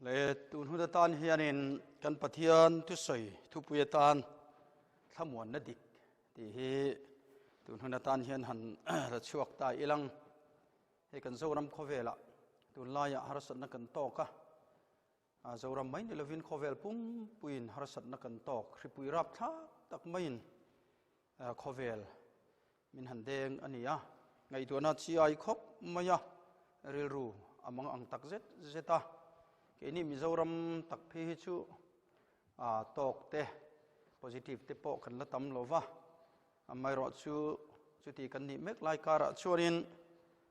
Le tun hun atan hianin kan Pathian thusawi thupui atan thlamuanna dik tih hi tun hun atan hian han la chhuak ta ilang. Hei kan Zoram khawvelah tunlaiah harsatna kan tawk a, Zoram mai ni lovin khawvel pumpuiin harsatna kan tawk, hripui rapthlak tak maiin khawvel min han deng a ni a, ngaihtuahna chi ai khawp mai a, rilru a mang ang tak zet zet a, keini Mizoram tak phei hi chu tawk te, positive te pawh kan la tam lo va, amaherawhchu chuti kan nih mek lai karah chuanin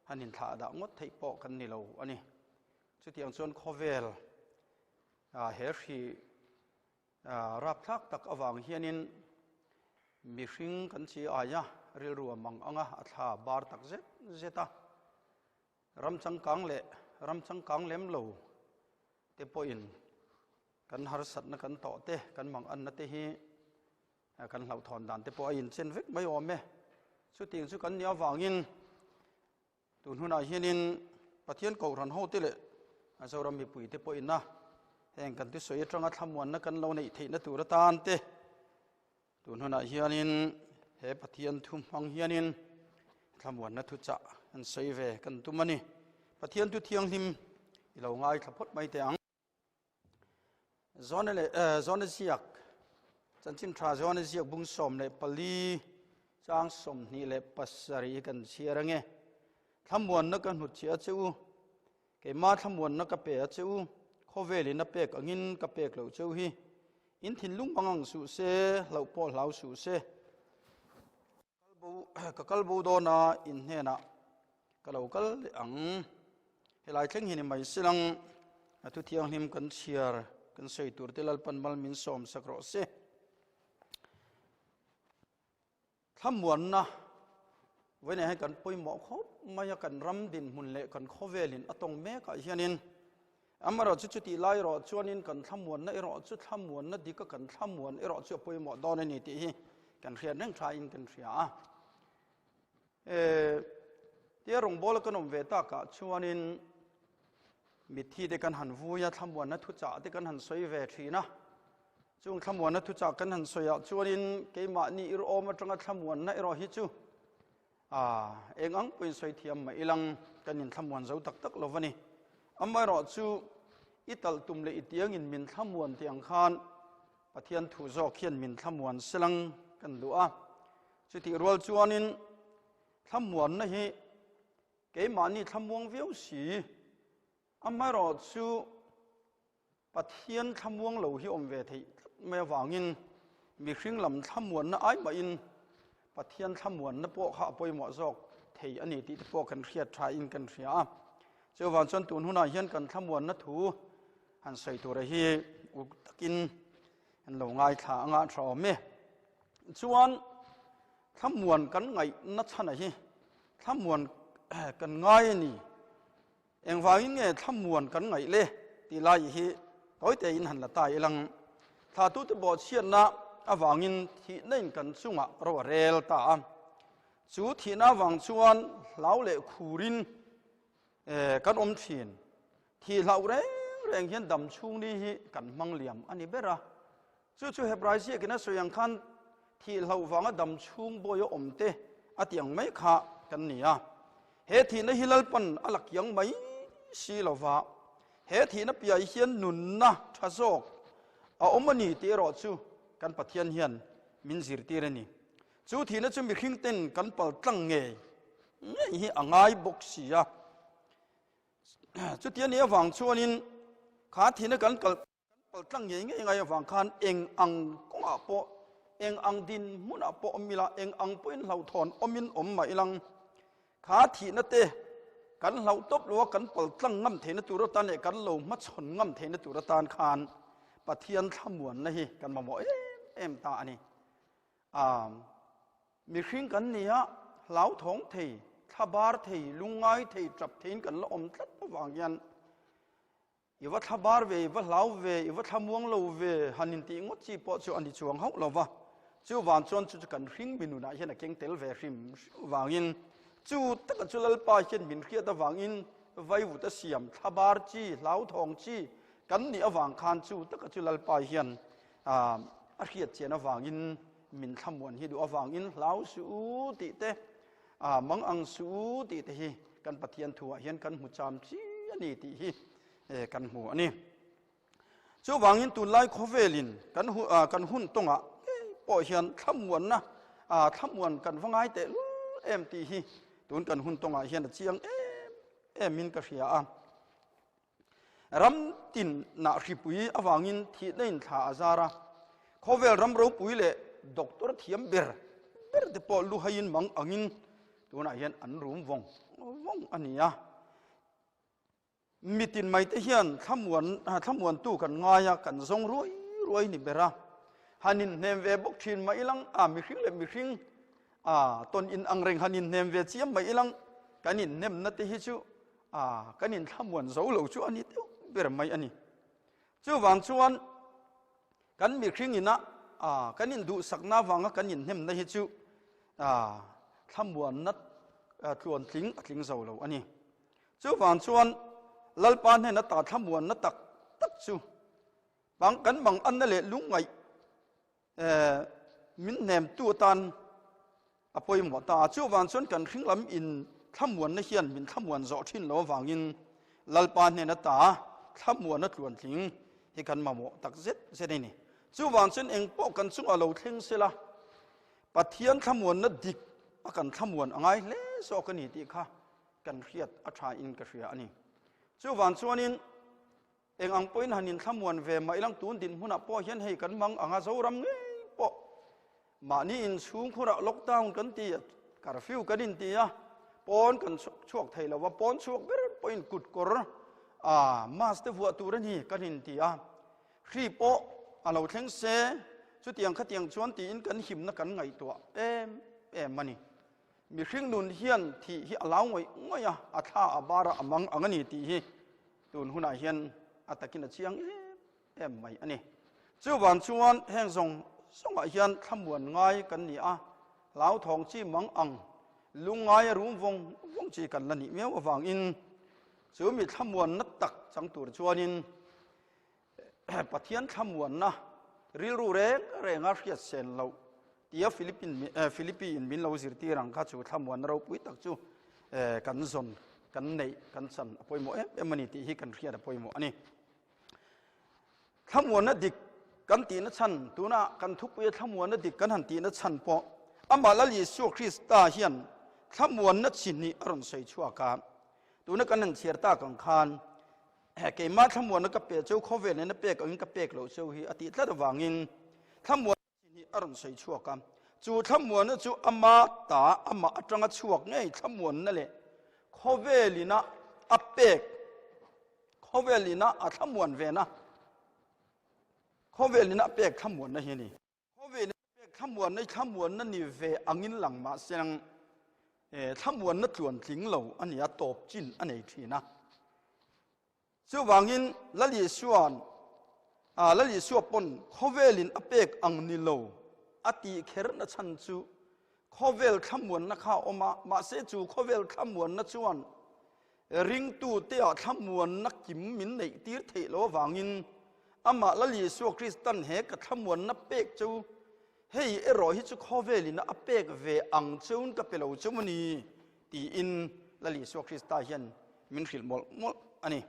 han inthlah dah ngawt theih pawh kan ni lo a ni. Chutiang chuan khawvel he hri rapthlak tak avang hianin mihring kan chi aia rilru a mang anga a thla bar tak zet zet a. Ram changkang leh ram changkang lem lo te pawhin kan harsatna kan tawh te, kan mang anna te hi kan hlauhthawn dan te pawh a inchen vek mai awm e. Chutiang chu kan nih avangin Tun hunah hianin Pathian Kohhran hote leh Zoram mipuite pawhina heng kan thusawi atanga thlamuanna kan lo neih theihna tur atan te tun hunah hianin he Pathian thu hmang hianin thlamuanna thuchah an sawi ve kan tum a ni. Pathian thu thianghlim i lo ngaithla phawt mai teh ang. John leh John ziak chanchin tha John ziak bung 14 chang 27 hi kan chhiar ange. Thlamuanna ka hnutchhiah a che u, keima thlamuanna ka pe a che u, khawvelin a pek angin ka pek loh cheu hi. In thinlung mang ang suh se, hlauh pawh hlau suh se. Ka kal bo dawn a, in hnenah ka lo kal leh ang. Helai thleng hi ni mai silang a thu thianghlim kan chhiar kan sawi tur te Lalpan mal min sawm sak rawh se. Thlamuanna vawiinah hian kan pawimawh khawp mai a, kan ram dinhmun leh kan khawvelin a tawng mekah hianin Amaherawh chu chutih lai erawh chuanin kan thlamuanna erawh chu thlamuanna dika kan thlamuan erawh chu a pawimawh dawn a ni tih hi kan hriat reng thain kan hria a. Tia rawngbawla kan awm ve takah chuanin mitthi te kan han vui a, thlamuanna thuchah te kan han sawi ve thin a. Chung thlamuanna thuchah kan han sawiah chuanin keimahni irawm atanga thlamuanna erawh hi chu A, eng ang pawhin sawi thiam mah ilang kan inthlamuan zo tak tak lo va ni. Amaherawh chu i talh tum leh i tiangin min thlamuan tih ang khan Pathian thu zawk hian min thlamuan selang kan duh a. Chutih rual chuanin thlamuanna hi keimahni thlamuang viau si. Amaherawh chu Pathian thlamuang lo hi awm ve theih tlat mai avangin mihring lam thlamuanna ai mahin Pathian thlamuanna pawh kha a pawimawh zawk thei a ni tih te pawh kan hriat thain kan hria a. Chuvang chuan tun hunah hian kan thlamuanna thu han sawi tura hi uk takin an lo ngaithla anga tha awm e. Chuan thlamuan kan ngaihna chhana hi thlamuan kan ngai a ni. Engvangin nge thlamuan kan ngaih le tih lai hi tawi tein han la ta ilang. Thlatute bawhchhiatna avangin thihna in kan chungah ro a rel ta a. Chu thihna avang chuan hlau leh khurin kan awm thin. Thih hlauh reng reng hian dam chhung ni hi kan hmang liam a ni ber a. Chu chu Hebrai ziakin a sawi ang khan thih hlauh vanga dam chhung bawi a awm te a tih ang mai kha kan ni a. He thihna hi Lalpan a la kiang mai si lo va, he thihna piai hian nunna tha zawk a awm a ni tih erawh chu kan Pathian hian min zirtir a ni. Chu thihna chu mihring ten kan pal tlang ngei ngei hi a ngai bawk si a. Chuti a nih avang chuanin kha thihna kan kal Kan paltlang ngei ngei ngai avang khan eng ang kawngah pawh, eng ang dinhmunah pawh awm ila, eng ang pawhin hlauhthawn awmin awm mah ilang, kha thihna te kan hlauh tawp lo a, kan paltlang ngam theihna tur atan leh kan lo hmachhawn ngam theihna tur atan khan Pathian thlamuanna hi kan mamawh em em ta a ni. Mihring kan ni a, hlauthawng thei, thlabar thei, lungngai thei, tap theiin kan la awm tlat avang hian I va thla bar ve, i va hlau ve, i va thla muang lo ve, han intih ngawt chi pawh chu a ni chuang hauh lo va. Chuvang chuan chu chu kan hring mi nunah hian a keng tel ve hrim hrim vangin, chu taka chu Lalpa hian min hriat avangin vaivut a siam, thla bar chi, hlauthawng chi, Kan nih avang khan chu taka chu Lalpa hian a hriat chian avangin min thlamuan hi duh avangin hlau suh u tih te, mang ang suh u tih te hi kan Pathian thuah hian kan hmu cham chi a ni tih hi kan hmu a ni. Chuvangin tunlai khawvelin kan kan hun tawngah ngei pawh hian thlamuanna thlamuan kan va ngai teh lul em tih hi tun kan hun tawngah hian a chiang em emin ka hria a. Ram tinah hripui avangin thihna in thla a zar a, khawvel ram ropui leh doctor thiam ber ber te pawh luhaiin mang angin tunah hian an rum vawng vawng a ni a. Mitin mai te hian thlamuan thlamuantu kan ngai a, kan zawng ruai ruai ni ber a. Han inhnem ve bawk thin mah ilang a, mihring leh mihring a tawn in ang reng han inhnem ve chiam mah ilang kan inhnemna te hi chu a kan inthlamuan zo lo chu a ni deuh ber mai a ni. Chuvang chuan kan mihring ina a kan induhsakna avanga kan inhnemna hi chu a thlamuanna tluan tling a tling zo lo a ni. Chuvang chuan Lalpa hnena ta thlamuanna tak tak chu bang kan bang anna leh lungngaih min hnemtu atan a pawimawh ta a. Chuvang chuan kan hring lam in thlamuanna hian min thlamuan zawh thin lo avangin Lalpa hnena ta thlamuanna tluantling hi kan mamawh tak zet zet a ni. Chuvang chuan engpawh kan chungah lo thleng sela Pathian thlamuanna dik a kan thlamuan a ngai hle zawk a ni tih kha kan hriat a tha in ka hria a ni. Chuvang chuanin eng ang pawhin han inthlamuan ve mah ilang tun dinhmunah pawh hian hei kan mang anga Zoram ngei pawh mahni inchhungkhurah lockdown kan ti a, curfew kan inti a, pawn kan chhuak thei lo va, pawn chhuak ber pawhin kut kawr a mask te vuah tur a ni kan inti a, hri pawh a lo thleng se chutiang khatiang chuan tiin kan himna kan ngaihtuah em em a ni. Mihring nun hian thih hi a lau ngawih ngawih a, a thla a bar a, a mang ang a ni tih hi tun hunah hian a takin a chiang em em mai a ni. Chuvang chuan heng zawng zawngah hian thlamuan ngai kan ni a, hlauthawng chi mang ang, lungngai a rum vawng vawng chi kan la nih miau avangin chu mi thlamuanna tak chang tur chuanin Pathian thlamuanna rilru reng renga hriat sen loh tia Philippi in min lo zirtir ang kha chu thlamuanna ropui tak chu kan zawn, kan neih, kan chan a pawimawh em em a ni tih hi kan hriat a pawimawh a ni. Thlamuanna dik kan tihna chhan, tuna kan thupuia thlamuanna dik kan han tihna chhan pawh amah Lal Isua Krista hian thlamuanna chi hnih a rawn sawi chhuak a. Tuna kan han chhiar tak ang khan Keimah thlamuanna ka pe cheu khawvel nena pek angin ka pek loh cheu hi a tih tlat avangin thlamuanna chi hnih a rawn sawi chhuak a. Chu thlamuanna chu ama ta, amah atanga chhuak ngei thlamuanna leh khawvel ina a pek, khawvel ina a thlamuan vena, khawvel ina a pek thlamuanna hi a ni. Khawvel in pek thlamuanna i thlamuanna ni ve angin lang mahse ang thlamuanna tluan tling lo a ni a, tawp chin a nei thin a. Chuvangin Lal Isua'n Lal Isua pawn khawvel in a pek ang ni lo a tih kherna chhan chu khawvel thlamuanna kha a awm a, mahse chu khawvel thlamuanna chuan Ringtute-ah thlamuanna kim min neih tir theih loh avangin amah Lal Isua Kristan he ka thlamuanna pek cheu, hei erawh hi chu khawvelin a pek ve ang cheun ka pe lo cheu a ni, tiin Lal Isua Krista hian min hrilh mawlh mawlh a ni.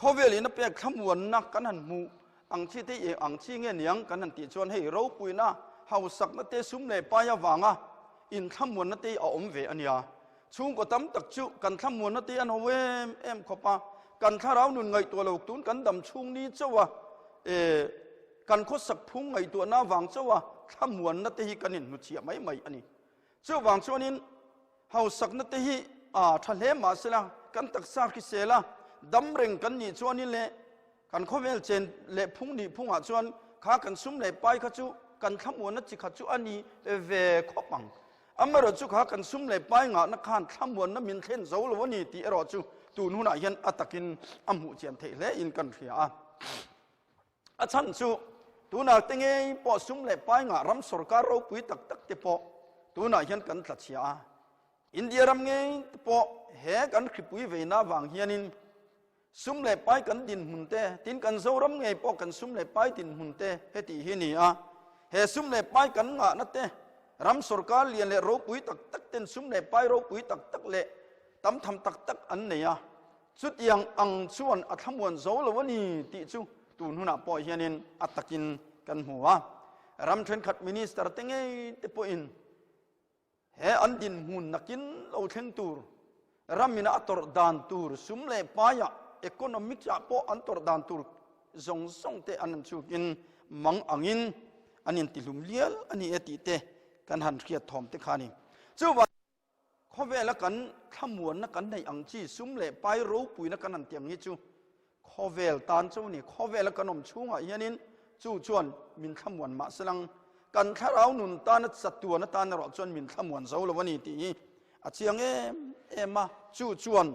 Khawvelin a pek thlamuanna kan han hmuh ang chi te eng ang chi nge niang kan han tih chuan hei ropuina, hausakna te, sum leh pai avanga inthlamuanna te hi a awm ve a nia. Chhungkaw tam tak chu kan thlamuanna te an ho em em khawp a, kan thlarau nun ngaihtuah lo tun kan dam chhung ni chauh a, e, kan khawsak phung ngaihtuahna avang chauh a thlamuanna te hi kan inhnuchhiah mai mai a ni. Chuvang chuanin hausakna te hi a tha hle mah sela kan taksa hrisel a, dam reng kan nih chuanin leh Kan khawvel chen leh phung nih phungah chuan kha kan sum leh pai kha chu kan thlamuanna chi khat chu a ni ve khawp ang. Amaherawh chu kha kan sum leh pai ngahna khan thlamuanna min thlen zo lo a ni tih erawh chu tun hunah hian a takin a hmuh chian theih hle in kan hria a. A chhan chu tunah te ngei pawh sum leh pai ngah ram sorkar ropui tak tak te pawh tunah hian kan tla chhia a. India ram ngei te pawh he kan hripui veina vang hianin. Sum leh pai kan dinhmun te, tin kan Zoram ngei pawh kan sum leh pai dinhmun te heti hi ni a. He sum leh pai kan ngahna te, ram sorkar lian leh ropui tak tak ten sum leh pai ropui tak tak leh tam tham tak tak an nei a. Chutiang ang chuan a thlamuan zo lo a ni tih chu tun hunah pawh hianin a takin kan hmu a. Ram thenkhat minister te ngei te pawhin He an dinhmun nakin lo thleng tur, ramina a tawrh dan tur, sum leh paiah, economics-ah pawh an tawrh dan tur zawng zawng te an han chhukin mang angin an intihlum lial a ni e tih te kan han hriat thawm te kha a ni. Chuvangin khawvela kan thlamuanna kan neih ang chi sum leh pai ropuina kan han ti ang hi chu Khawvel tan chu ni, khawvela kan awm chhungah hianin chu chuan min thlamuan mah se lang, kan thlarau nun tana chatuan atan erawh chuan min thlamuan zo lo a ni tih hi a chiang em em a, chu chuan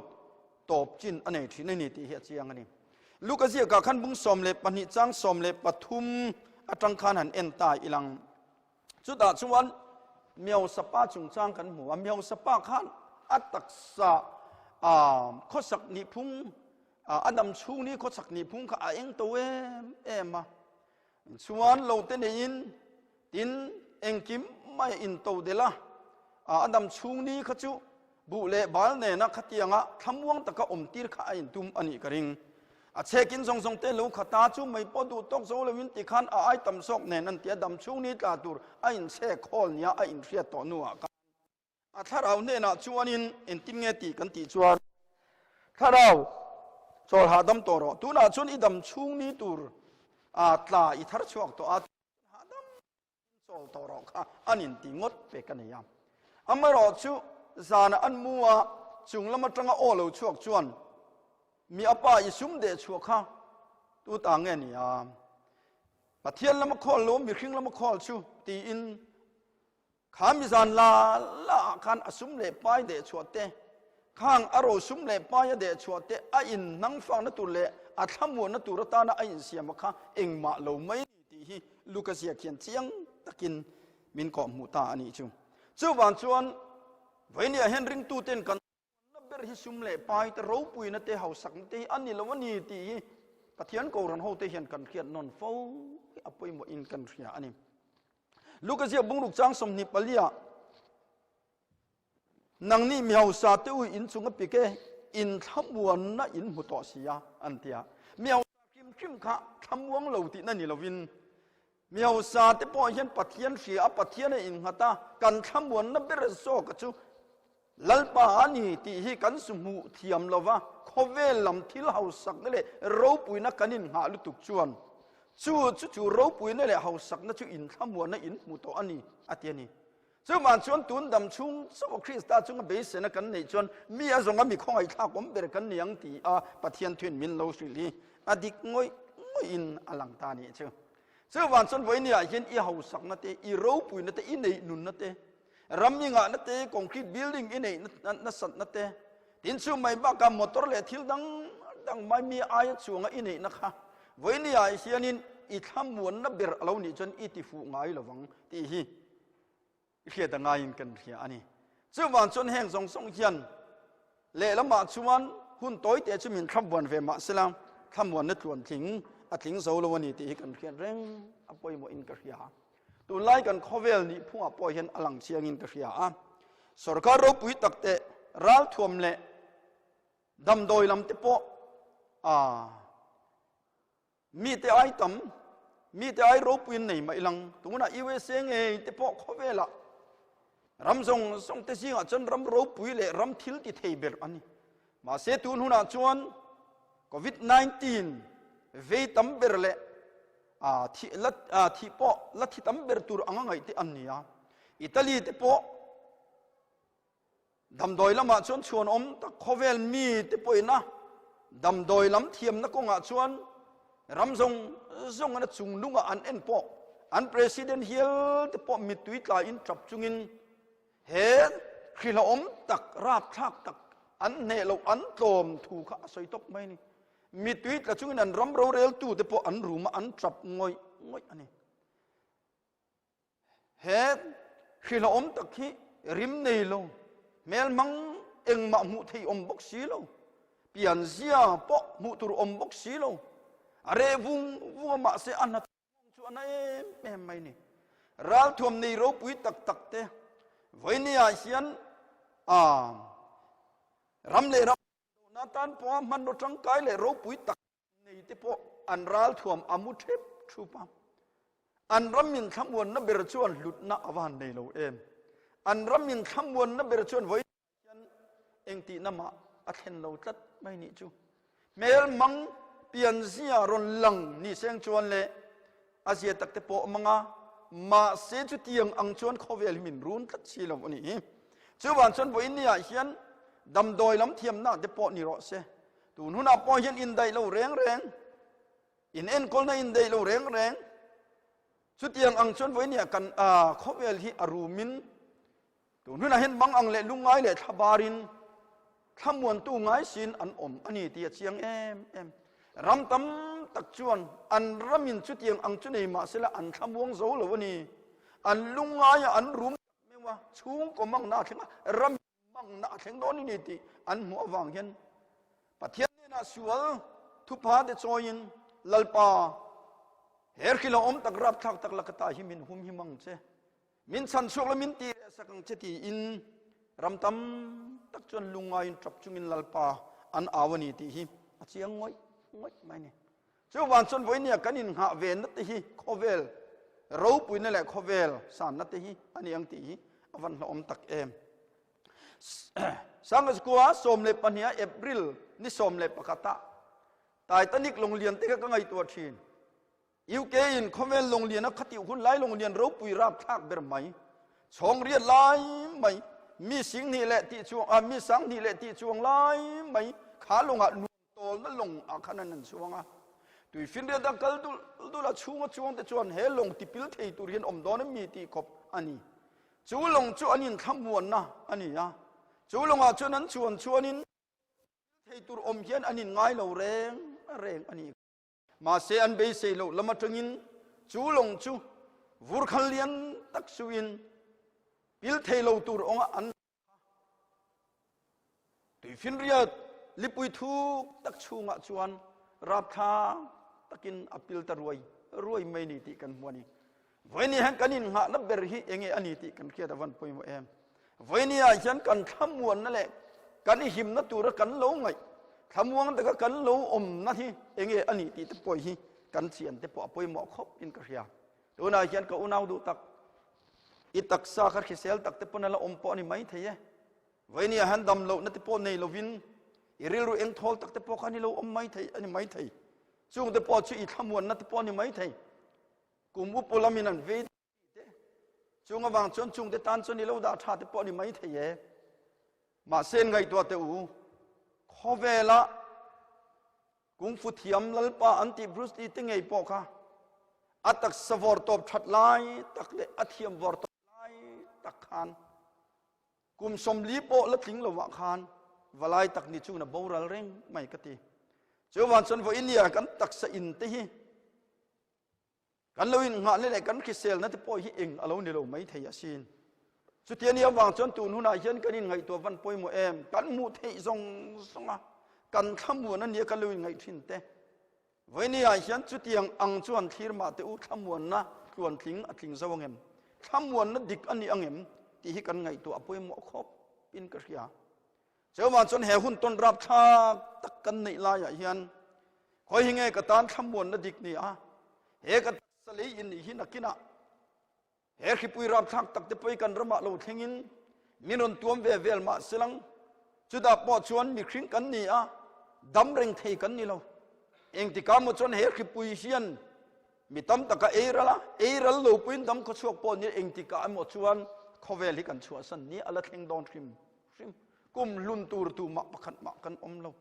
tawp chin a nei thin a ni tih hi a chiang a ni. Luka ziakah khan bung 12 chang 13 atang khan han en ta ilang. Chutah chuan Miausapa chungchang kan hmu a, Miausapa khan a taksa khawsak nihphung, a dam chhung ni khawsak nihphung kha a eng to em em a. Chuan lo te neiin tin engkim mai a into delh a, a dam chhung ni kha chu Buh leh bal nena khatianga thlamuang taka awm tir kha a intum a nih ka ring. A chhekin zawng zawng te lo khata chu mai pawh duh tawk zo loin tikhan a ai tam zawk nen an tia dam chhung ni tla tur a inchhek hawl nia a inhriat tawh hnuah khan a thlarau hnenah chuanin engtin nge tih kan tih chuan thlarau chawl hahdam tawh rawh tunah chuan i dam chhung ni tur a tla i thar chhuak tawh a hahdam Chawl tawh rawh kha an inti ngawt pek a ni a. Amaherawh chu zanah an mu a, chung lam atanga aw lo chhuak chuan mi a pa i sum deh chhuah kha tu ta nge ni a? Pathian lama khawl lo mihring lama khawl chu tiin kha mi zan la la ah khan a sum leh pai deh chhuah te Khang a rosum leh pai a deh chhuah te a in hnangfakna tur leh a thlamuanna tur atana a insiama kha engmah lo mai a ni tih hi Luka ziak hian chiang takin min kawhhmuh ta a nih chu. Chuvang chuan Vawinia hian ringtuten kan thlamuanna ber hi sum leh pai te, ropuina te, hausakna te hi a ni lo a ni tih hi Pathian Kohhran hote hian kan hriat nawn fo hi a pawimawhin kan hria a ni. Luka ziak bungruk chang 24 ah Nangni mi hausa te u in chung a pik e, in thlamuanna in hmu tawh si a, an ti a. Mi hausa hrim hrim kha thlamuang lo tihna ni lovin, mi hausa te pawh hian Pathian hria a, Pathian a innghat a, kan thlamuanna ber zawka chu Lalpa a ni tih hi kan su hmuh thiam lo va, khawvel lam thil hausakna leh ropuina kan innghah lutuk chuan chu chu chu ropuina leh hausakna chu in thlamuanna in hmu tawh a ni, a ti a ni. Chuvang chuan tun dam chhung chauh Krista chunga beisena kan neih chuan mi a zawnga mi khawngaihthlak awm ber kan ni ang ti a Pathian thuin min lo hrilh hi a dik ngawih ngawihin a lang ta nih chu. Chuvang chuan vawinia hian i hausakna te, i ropuina te, i neih nunna te, ram i ngahna te, concrete building i neih nasatna te, tin chu mai bakah motor leh thil dang dang mai mi aia chuanga i neihna kha vawinia hianin i thlamuanna ber a lo nih chuan i tifuh ngai lovang tih hi i hriat a ngaiin kan hria a ni. Chuvang chuan heng zawng zawng hian lehlamah chuan hun tawi te chu min thlamuan ve mah sela thlamuanna tluan tling a tling zo lo a ni tih hi kan hriat reng a pawimawhin ka hria. Tunlai kan khawvel nih phungah pawh hian a lang chiangin ka hria a. Sorkar ropui tak te ralthuam leh damdawi lam te pawh a Mite ai tam, mite ai ropuiin nei mah ilang, tunah USA ngei te pawh khawvelah ram zawng zawng te zingah chuan ram ropui leh ram thil ti thei ber a ni. Mahse tun hunah chuan COVID-19 vei tam ber leh thi la thi pawh la thi tam ber tur anga ngaih te an ni a. Italy te pawh Damdawi lamah chuan chhuanawm tak khawvel mi te pawhin a damdawi lam thiamna kawngah chuan ram zawng zawng an a chung lungah an en pawh an president hial te pawh mittui tlaiin tap chungin he hrilhawm tak rapthlak tak an hneh loh an tlawm thu kha a sawi tawp mai a ni. Mittui tla chungin an ram roreltu te pawh an rum a an tap ngawih ngawih a ni. He hrilhawm tak hi rim nei lo, hmelhmang engmah hmuh theih awm bawk si lo. Pianzia pawh hmuh tur awm bawk si lo. A reh vung vung a mahse a hna chu a na em em mai ni. Ralthuam nei ropui tak tak te vawinia hian a ram leh ram na tan pawha hmanraw tangkai leh ropui tak nei te pawh an ralthuam a mu thep thup a. An ram in thlamuanna ber chuan hlutna a va han nei lo em. An ram in thlamuanna ber chuan vawi hian engtihna mah a thlen lo tlat mai nih chu. Hmel mang pianzia rawn lang ni seng chuan leh a zia tak te pawh mang a, mahse chutiang ang chuan khawvel hi min run tlat si lo a nih hi. Chuvang chuan vawiin ni ah hian damdawi lam thiamna te pawh ni rawh se, tun hunah pawh hian indaih lo reng reng, in enkawlna indaih lo reng reng, chutiang ang chuan vawiin ni ah kan khawvel hi a rumin Tun hunah hian mang ang leh lungngai leh thlabarin thlamuantu ngai siin an awm a ni tih a chiang em em. Ram tam tak chuan an ramin chutiang ang chu nei mah sela an thlamuang zo lo a ni. An lungngaia an rum tak meuh a, chhungkaw mangna a thleng a, ramin mangna a thleng dawn a ni tih an hmuh avang hian Pathian hnenah sual thupha te chawiin Lalpa, he hrilh a awm tak rapthlak tak lakata hi min humhim ang che. Min chhan chhuak la min ti leh sak ang che tiin ram tam tak chuan lungngaiin ṭap chungin Lalpa an au a ni tih hi a chiang ngawih ngawih mai a ni. Chuvang chuan vawinia kan innghah ve na te hi khawvel ropuina leh khawvel sanna te hi a ni ang tih hi a van hlauhawm tak em. Sangazkua 12 April ni 11 ah Titanic lawnglian te kha ka ngaihtuah thin. UK in khawvel lawnglian a khatih hun lai lawnglian ropui rapthlak ber mai, chhawng riat lai mai, mi singhnih leh tih chuang a mi sanghnih leh tih chuang lai mai kha lawngah nuam tawlna lawng ah khan an an chuang a. Tuifinriat a kal dul dul a chhunga chuang te chuan he lawng tipil thei tur hian awm dawn em mi tih khawp a ni. Chu lawng chu an inthlamuanna a ni a. Chu lawngah chuan an chuan chuanin thei tur awm hian an inngai lo reng reng a ni. Mahse an beisei loh lam atangin chu lawng chu vurkhal lian tak suin pil thei lo tur awnga an tuifinriat lipui thuk tak chhungah chuan rapthlak takin a pil ta ruai ruai mai ni tih kan hmu a ni. Vawiin hian kan innghahna ber hi enge a ni tih kan hriat a van pawimawh em. Vawiin ah hian kan thlamuanna leh kan himna tura kan lo ngaih, thlamuang taka kan lo awmna hi enge a ni tih te pawh hi kan chian te pawh a pawimawh khawp in ka hria. Tunah hian ka unau duh tak, i taksa kha hrisel tak te pawn a la awm pawh a ni mai thei e. Vawiin ah hian dam lohna te pawh nei lovin i rilru engthawl tak te pawh kha a ni lo awm mai thei a ni mai thei. Chung te pawh chu i thlamuanna te pawh a ni mai thei. Kum upu lamin an vei te chung avang chuan chungte tan chuan i lo dah tha te pawh ni mai thei e. Mahse ngaihtuah teh u, khawvela kungfu thiam Lalpa an tih Bruce Lee te ngei pawh kha a taksa vawr tawp that lai tak leh a thiam vawr tawp lai tak khan kum 40 pawh la tling lovah khan valai tak ni chu na boral reng mai ka ti. Chuvan chuan vawiin nia kan taksa in te hi Kan lo innghahna leh kan hriselna te pawh hi eng a lo ni lo mai thei asin. Chutia ni avang chuan tun hunah hian kan inngaihtuah van pawimawh em? Kan hmuh theih zawng zawng a, kan thlamuan a nia kan lo inngaih thin te. Vawinia hian chutiang ang chuan thlir mah teh u, thlamuanna tluantling a tling zo angem? Thlamuanna dik a ni angem? Tih hi kan ngaihtuah a pawimawh khawp in ka hria. Chuvang chuan he hun tawn rapthlak tak kan neih laiah hian khawi hi nge ka tan thlamuanna dik ni a, he ka taksa lei in nih hi nakinah he hripui rapthlak tak te pawh kan ramah lo thlengin min rawn tuam ve vel mah silang chutah pawh chuan mihring kan ni a, dam reng thei kan ni lo. Engtikah maw chuan he hripui hian mi tam taka ei ral a, ei ral lo puiin dam khawchhuak pawh ni engtikah emaw chuan khawvel hi kan chhuahsan ni a la thleng dawn hrim hrim kum hlun tur tu mah pakhat mah kan awm lo.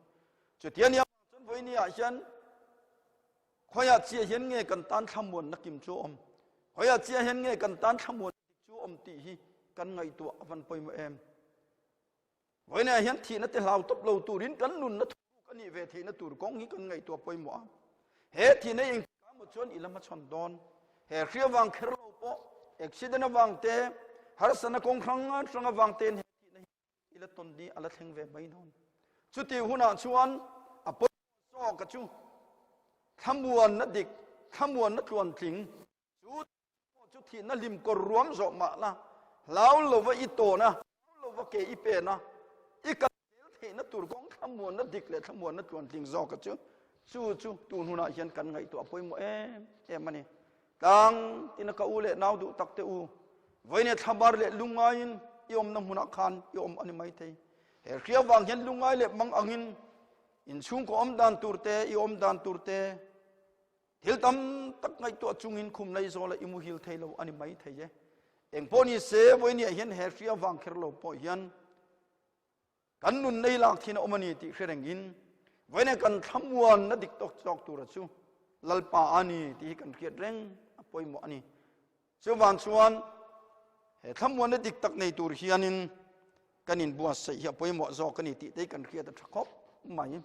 Chutia nia chuan vawiini ah hian khawiah chiah hian nge kan tan thlamuanna kim chu awm, khawiah chiah hian nge kan tan thlamuanna dik chu awm tih hi kan ngaihtuah a van pawimawh em. Vawiini ah hian thihna te hlau tawp lo turin kan nunna thuruk a nih ve theihna tur kawng hi kan ngaihtuah pawimawh a. He thihna engtikah maw chuan i la hmachhawn dawn. He hri avang kher lo pawh accident avang te, harsatna kawng hrang hrang avang tein he thihna hi i la tawn ni a la thleng ve mai dawn. Chutih hunah chuan a pawimawh zawka chu thlamuanna dik, thlamuanna tluantling chu pawh chu thihna hlim kawr ruam zawh mah la, hlau lova i tawn a, hlau lova ke i pen a, i kal zel theihna tur kawng thlamuanna dik leh thlamuanna tluantling zawka chu chu chu tun hunah hian kan ngaihtuah pawimawh em em a ni. Tlang tina ka u leh nau duh tak te u, vawiin thlabar leh lungngaiin i awmna hmunah khan i awm a ni maithei. He hria vang hian lungngai leh mang angin inchhungkaw awm dan tur te, i awm dan tur te, thil tam tak ngaihtuah chungin khum lei zawla i muhil thei lo a ni maithei e. Engpawh ni se, vawiin hian he hria vang kher lo pawh hian Kan nun nei lak thin a awm a ni tih hre rengin vawiin kan thlamuanna dik tawk chawk tura chu Lalpa a ni tih hi kan hriat reng a pawimawh a ni. Chuvang chuan he thlamuanna dik tak nei tur hianin kan inbuatsaih hi a pawimawh zawk a ni tih te hi kan hriat a tha khawp mai.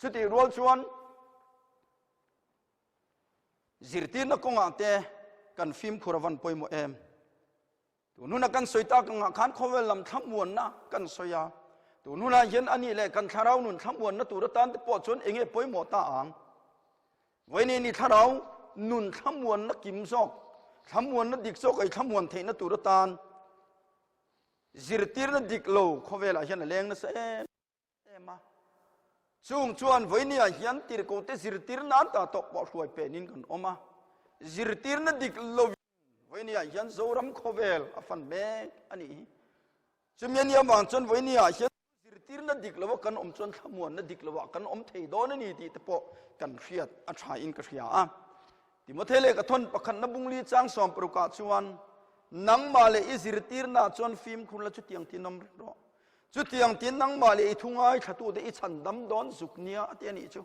Chutih rual chuan zirtirna kawngah te kan fimkhur a van pawimawh em? Tun huna kan sawi tak angah khan khawvel lam thlamuanna kan sawi a, tun hunah hian a nih leh kan thlarau nun thlamuanna tur atan te pawh chuan enge pawimawh ta ang? Vawiin ni thlarau nun thlamuanna kim zawk, thlamuanna dik zawk ei thlamuan theihna tur atan zirtirna dik lo khawvelah hian a leng nasa em em a. Chung chuan vawinia hian tirhkohte zirtir nan ta tawh pawh hruai penin kan awm a, zirtirna dik lovin Vawinia hian Zoram khawvel a fan mek a nih hi. Chumi a nih avang chuan vawinia hian zirtirna dik lova kan awm chuan thlamuanna dik lovah kan awm thei dawn a ni tih te pawh kan hriat a tha in ka hria a. Timothea leh ka thawn pakhatna bungli chang sawmparukah chuan nangmah leh i zirtirna chuan fimkhur la chutiang tin awm reng rawh. Chutiang tin nangmah leh i thu ngaithlatute i chhandam dawn zuk nia a ti a nih chu.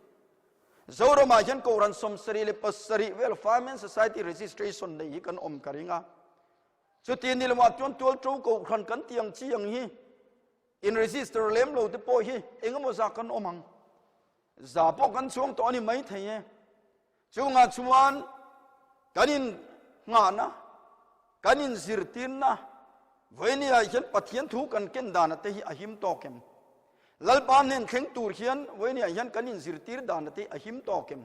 Zoramah hian Kohhran 77 vel Fireman Society registration nei hi kan awm ka ring a. Chuti ni lamah chuan tualṭo Kohhran kan tih ang chi ang hi in register lem lo te pawh hi engemaw za kan awm ang. Za pawh kan chuang tawh a ni mai thei e. Chungah chuan kan in nghahna, kan in zirtirna, vawinia hian Pathian thu kan ken dana te hi a him tawk em? Lalpa hnen thleng tur hian vawinia hian kan in zirtir dana te a him tawk em?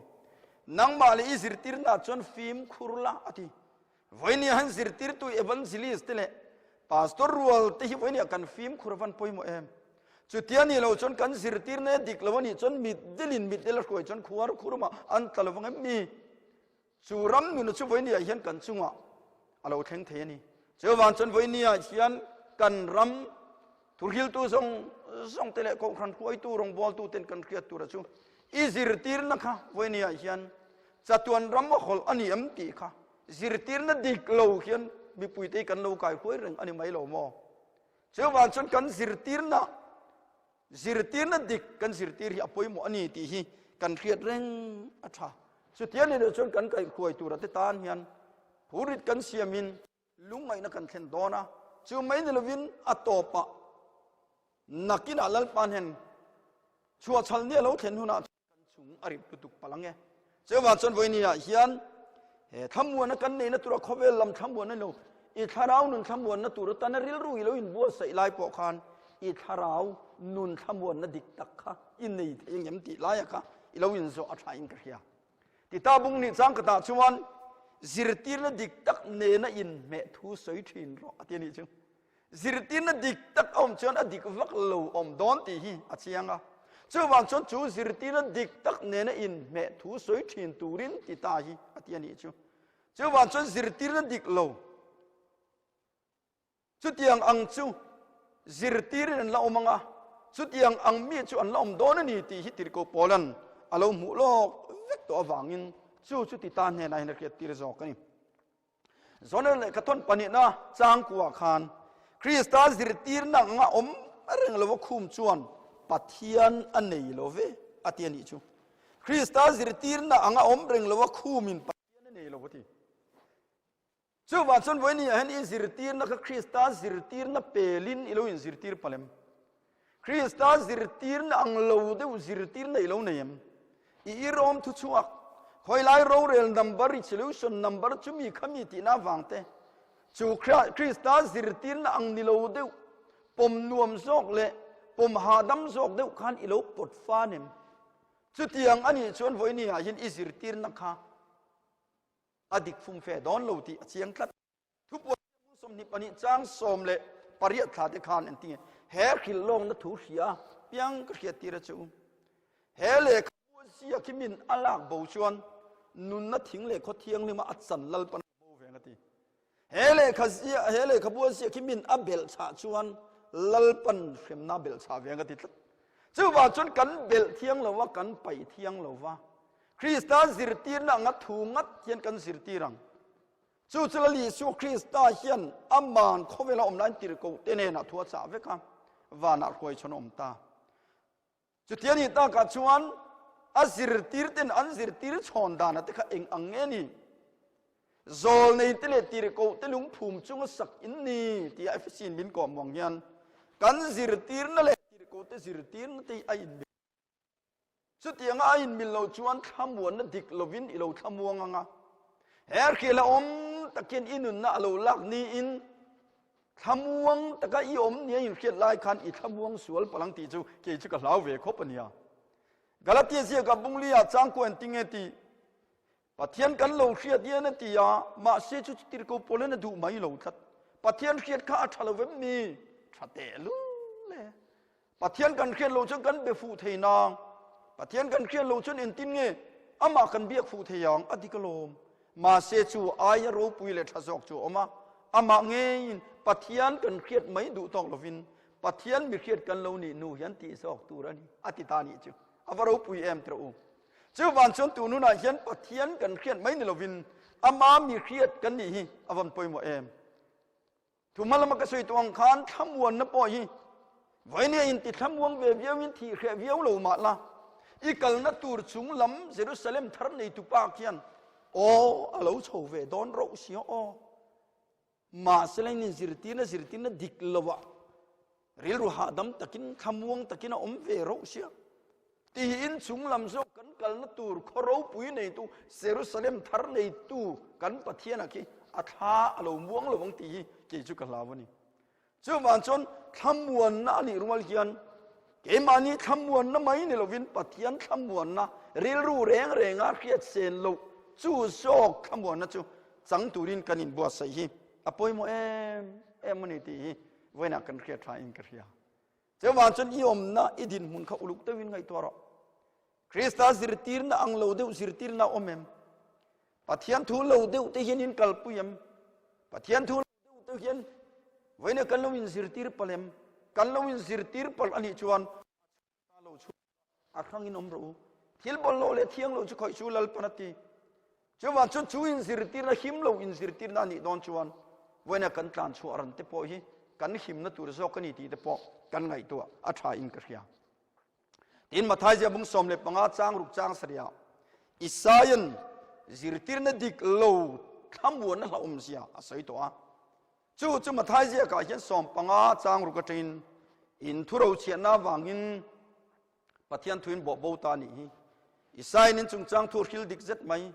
Nangmah leh i zirtirna chuan fimkhur la a ti. Vawinia han zirtirtu evangelist te leh pastor rual te hi vawinia kan fimkhur a van pawimawh em? Chutia ni lo chuan kan zirtirna dik lo a nih chuan mitdelin mitdel a hruai chuan khuar khurumah an tla lovang em mi? Chu ram nuna chu vawinia hian kan chungah a lo thleng thei a ni. Chuvang chuan vawinia hian kan ram thuhriltu zawng zawng te leh kohhran hruaitu rawngbawltu ten kan hriat tura chu i zirtirna kha vawinia hian chatuan ram a hawlh a ni em tih kha zirtirna dik lo hian mipuite kan lo kai huai reng a ni mai lo maw? Chuvang chuan kan zirtirna zirtirna dik kan zirtir hi a pawimawh a ni tih hi kan hriat reng a tha. Chutiang ni loh chuan kan kaihhruai tura te tan hian phurit kan siamin lungngaihna kan thlen dawn a, chu mai ni lovin a tawpah nakinah Lalpa hnen chhuahchhal ni a lo thlen hunah kan chung a rip lutuk palh ang e. Chuvang chuan vawinia hian he thlamuanna kan neihna tura khawvel lam thlamuanna lo, i thlarau nun thlamuanna tur atana rilru i lo inbuatsaih lai pawh khan i thlarau nun thlamuanna dik tak kha i nei thei ang em tih laia kha i lo inzawh a thain ka hria. Tita bung nih chang khatah chuan zirtirna dik tak nena inhmeh thu sawi thin rawh a ti a nih chu. Zirtirna dik tak a awm chuan a dik vak lo awm dawn tih hi a chiang a. Chuvang chuan chu zirtirna dik tak nena inhmeh thu sawi thin turin ti ta hi a ti a nih chu. Chuvang chuan zirtirna dik lo chutiang ang chu zirtirin an la awm ang a, chutiang ang mi chu an la awm dawn a ni tih hi Tirhkoh Paulan a lo hmuh lawk vek tawh avangin chu chu ti ta hnenah hian a hriattir zawk a ni. Zoner leh Kathawn pahnihna changkuah khan Krista zirtirna anga awm reng lova khum chuan Pathian a nei lo ve a ti a nih chu. Krista zirtirna anga awm reng lova khumin Pathian a nei lo a ti. Chuvang chuan vawiin hian i zirtirna kha Krista zirtirna pelin i lo inzirtir palh em? Krista zirtirna ang lo deuh zirtirna i lo nei em? I irawm thu chhuak, khawilai rorel number, resolution number chumi khami tihna avang te, chu Krista zirtirna ang ni lo deuh, pawm nuam zawk leh pawm hahdam zawk deuh khan i lo pawt fan em? Chutiang a nih chuan vawiini ah hian i zirtirna kha a dik fum fe dawn lo tih a chiang tlat. Thupuan bung 22 chang 18 thla te khan an tinge he hrilh lawngna thu hria piang ka hriat tir a chu. He lehkhabu ziak hi min a lak bo chuan nunna thing leh khaw thianghlima a chan Lalpan a bo veng a ti. He lehkha ziah he lehkhabu ziak hi min a belh chah chuan Lalpan hremna belh chah veng a ti tlat. Chuvang chuan kan belh thiang lova kan paih thiang lova Krista zirtirna anga thu ngat hian kan zirtir ang. Chu chu Lal Isua Krista hian aman khawvela awm laiin tirhkohte hnenah thu a chah vek a, vanah hruai chhawn a awm ta. Chuti a nih takah chuan a zirtirten an zirtir chhawn dana te kha eng ang nge ni? Zawlneite leh tirhkohte lungphum chunga sak in ni tia Efesian min kawm vang hian kan zirtirna leh tirhkohte zirtirna te hi a inmil. Chutianga a inmil loh chuan thlamuanna dik lovin i lo thlamuang ang a. He hrilh a awm takin i nunna a lo lak niin thlamuang taka i awm nia inhriat lai khan i thlamuang sual palh ang tih chu kei chu ka hlau ve khawp a nia. Galatia ziakah Bunglia changkua engtin nge tih? Pathian kan lo hriat hian a ti a, mahse chu tirhkoh pawl hian a duh mai lo tlat. Pathian hriat kha a tha lo vem ni? Tha tehlul e. Pathian kan hriat lo chuan kan be fuh thei nang. Pathian kan hriat lo chuan engtin nge amah kan biak fuh thei ang? A dik alawm. Mahse chu aia ropui leh tha zawk chu a awm a. Amah ngeiin Pathian kan hriat mai duh tawk lovin Pathian mi hriat kan lo nih hnu hian tih zawk tur a ni a ti ta nih chu. A va ropui em tiraw u. Chuvang chuan tun hunah hian Pathian kan hriat mai ni lovin ama mi hriat kan nih hi a van pawimawh em. Thuma lama ka sawi tawh ang khan thlamuanna pawh hi vawinia inti thlamuang ve viauin thih hreh viau lo mah la, i kalna tur chung lam Jerusalem thar neitu pa khian aw a lo chho ve dawn rauh sia aw. Mahse la in zirtirna zirtirna dik lovah rilru hahdam takin thlamuang takin a awm ve rauh sia. Tiin chung lam zawk kan kalna tur khaw ropui neitu Jerusalem thar neitu kan Pathiana khi a thla a lo muang lo ang tih hi kei chu ka hlau a ni. Chuvang chuan thlamuanna a nih rual hian keimahni thlamuanna mai ni lovin Pathian thlamuanna rilru reng renga hriat sen loh chu zawk thlamuanna chu chang turin kan inbuatsaih hi a pawimawh em em a ni tih hi vawiinah kan hriat tha in ka hria. Chuvang chuan i awmna i dinhmun kha uluk deuhin ngaihtuah rawh. Krista zirtirna ang lo deuh zirtirna awm em? Pathian thu lo deuh te hian in kalpui em? Pathian thu lo deuh te hian vawiina kan lo inzirtir palh em? Kan lo inzirtir palh a nih chuan lo chhuak a hrangin awm rawh u. Thil bawlhhlawh leh thiang lo chu khawih chu Lalpan a ti. Chuvang chuan chu inzirtirna him lo inzirtirna a nih dawn chuan vawiina kan tlan chhuah ran te pawh hi kan himna tur zawk a ni tih te pawh kan ngaihtuah a tha in ka hria. Tin Matthai zia bung 15 chang ruk chang sarih Isaian zirtirna dik lo thlamuanna hlauhawm zia a sawi tawh a. Chu chu Matthai ziakah hian 15 chang ruk atangin in thuro chhiatna avangin Pathian thuin bawh bo ta nih hi. Isaian in chungchang thu hril dik zet mai.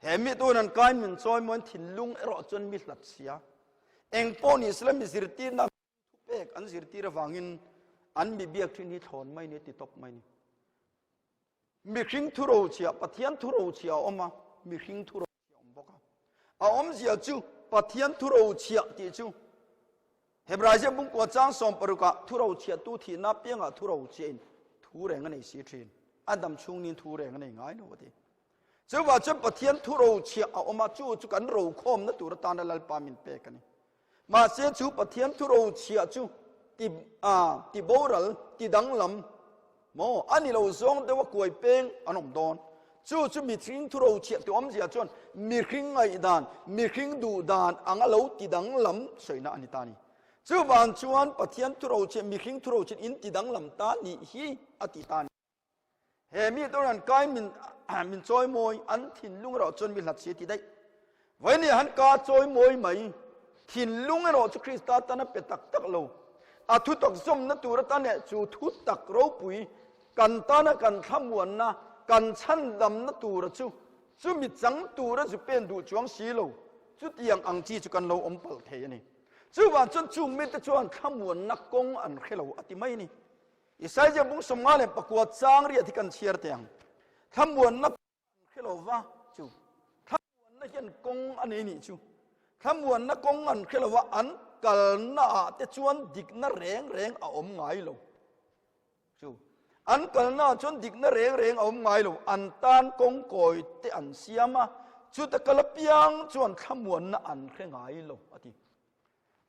He mi tun an kai min chawi mawiin thinlung erawh chuan mi hlat sia. Eng pawh ni sela mi zirtirna thupek an zirtir avangin an mi biak thin hi thlawn mai ni ti tawp mai ni. Mihring thuro chhia Pathian thuro chhia a awm a, mihring thuro chhia a awm bawk a. A awmzia chu Pathian thuro chhia tih chu Hebrai ziak bungkua chang 16 ah thuro chhia tu thihna piangah thuro chhia in thu reng a nei si thin. A dam chhungin thu reng a nei ngai lo a ti. Chuvah chuan Pathian thuro chhia a awm a, chu chu kan rokhawmna tur atana Lalpa min pek a ni. Mahse chu Pathian thuro chhia chu ti a ti boral ti danglam maw a ni lo zawng deuha kuai peng an awm dawn. Chu chu mihring thuro chhia ti awmzia chuan mihring ngaihdan, mihring duh dan anga lo ti danglam sawina a ni ta a ni. Chuvang chuan Pathian thuro chhia mihring thuro chhia in ti danglam ta nih hi a ti ta a ni. He mi tur an kai min min chawi mawi an thinlung erawh chuan mi hlat si ti daih. Vawiin han ka chawi mawi mai thinlung erawh chu Krista tan a pe tak tak lo. A thu tak zawmna tur atan leh chu thu tak ropui kan tana kan thlamuanna kan chhandamna tura chu chumi chang tura zu pen duh chuang si lo. Chutiang ang chi chu kan lo awm palh thei a ni. Chuvang chuan chung mite chuan thlamuanna kawng an hre lo a ti mai a ni. Isaia bung 59 chang riat hi kan chhiar teh ang. Thlamuanna kawng an hre lo va chu thlamuanna hian kawng a nei nih chu. Thlamuanna kawng an hre lo va an kalna ah te chuan dikna reng reng a awm ngai lo. Chu an kalna ah chuan dikna reng reng a awm ngai lo. An tan kawng kawi te an siam a, chuta kal apiang chuan thlamuanna an hre ngai lo a ti.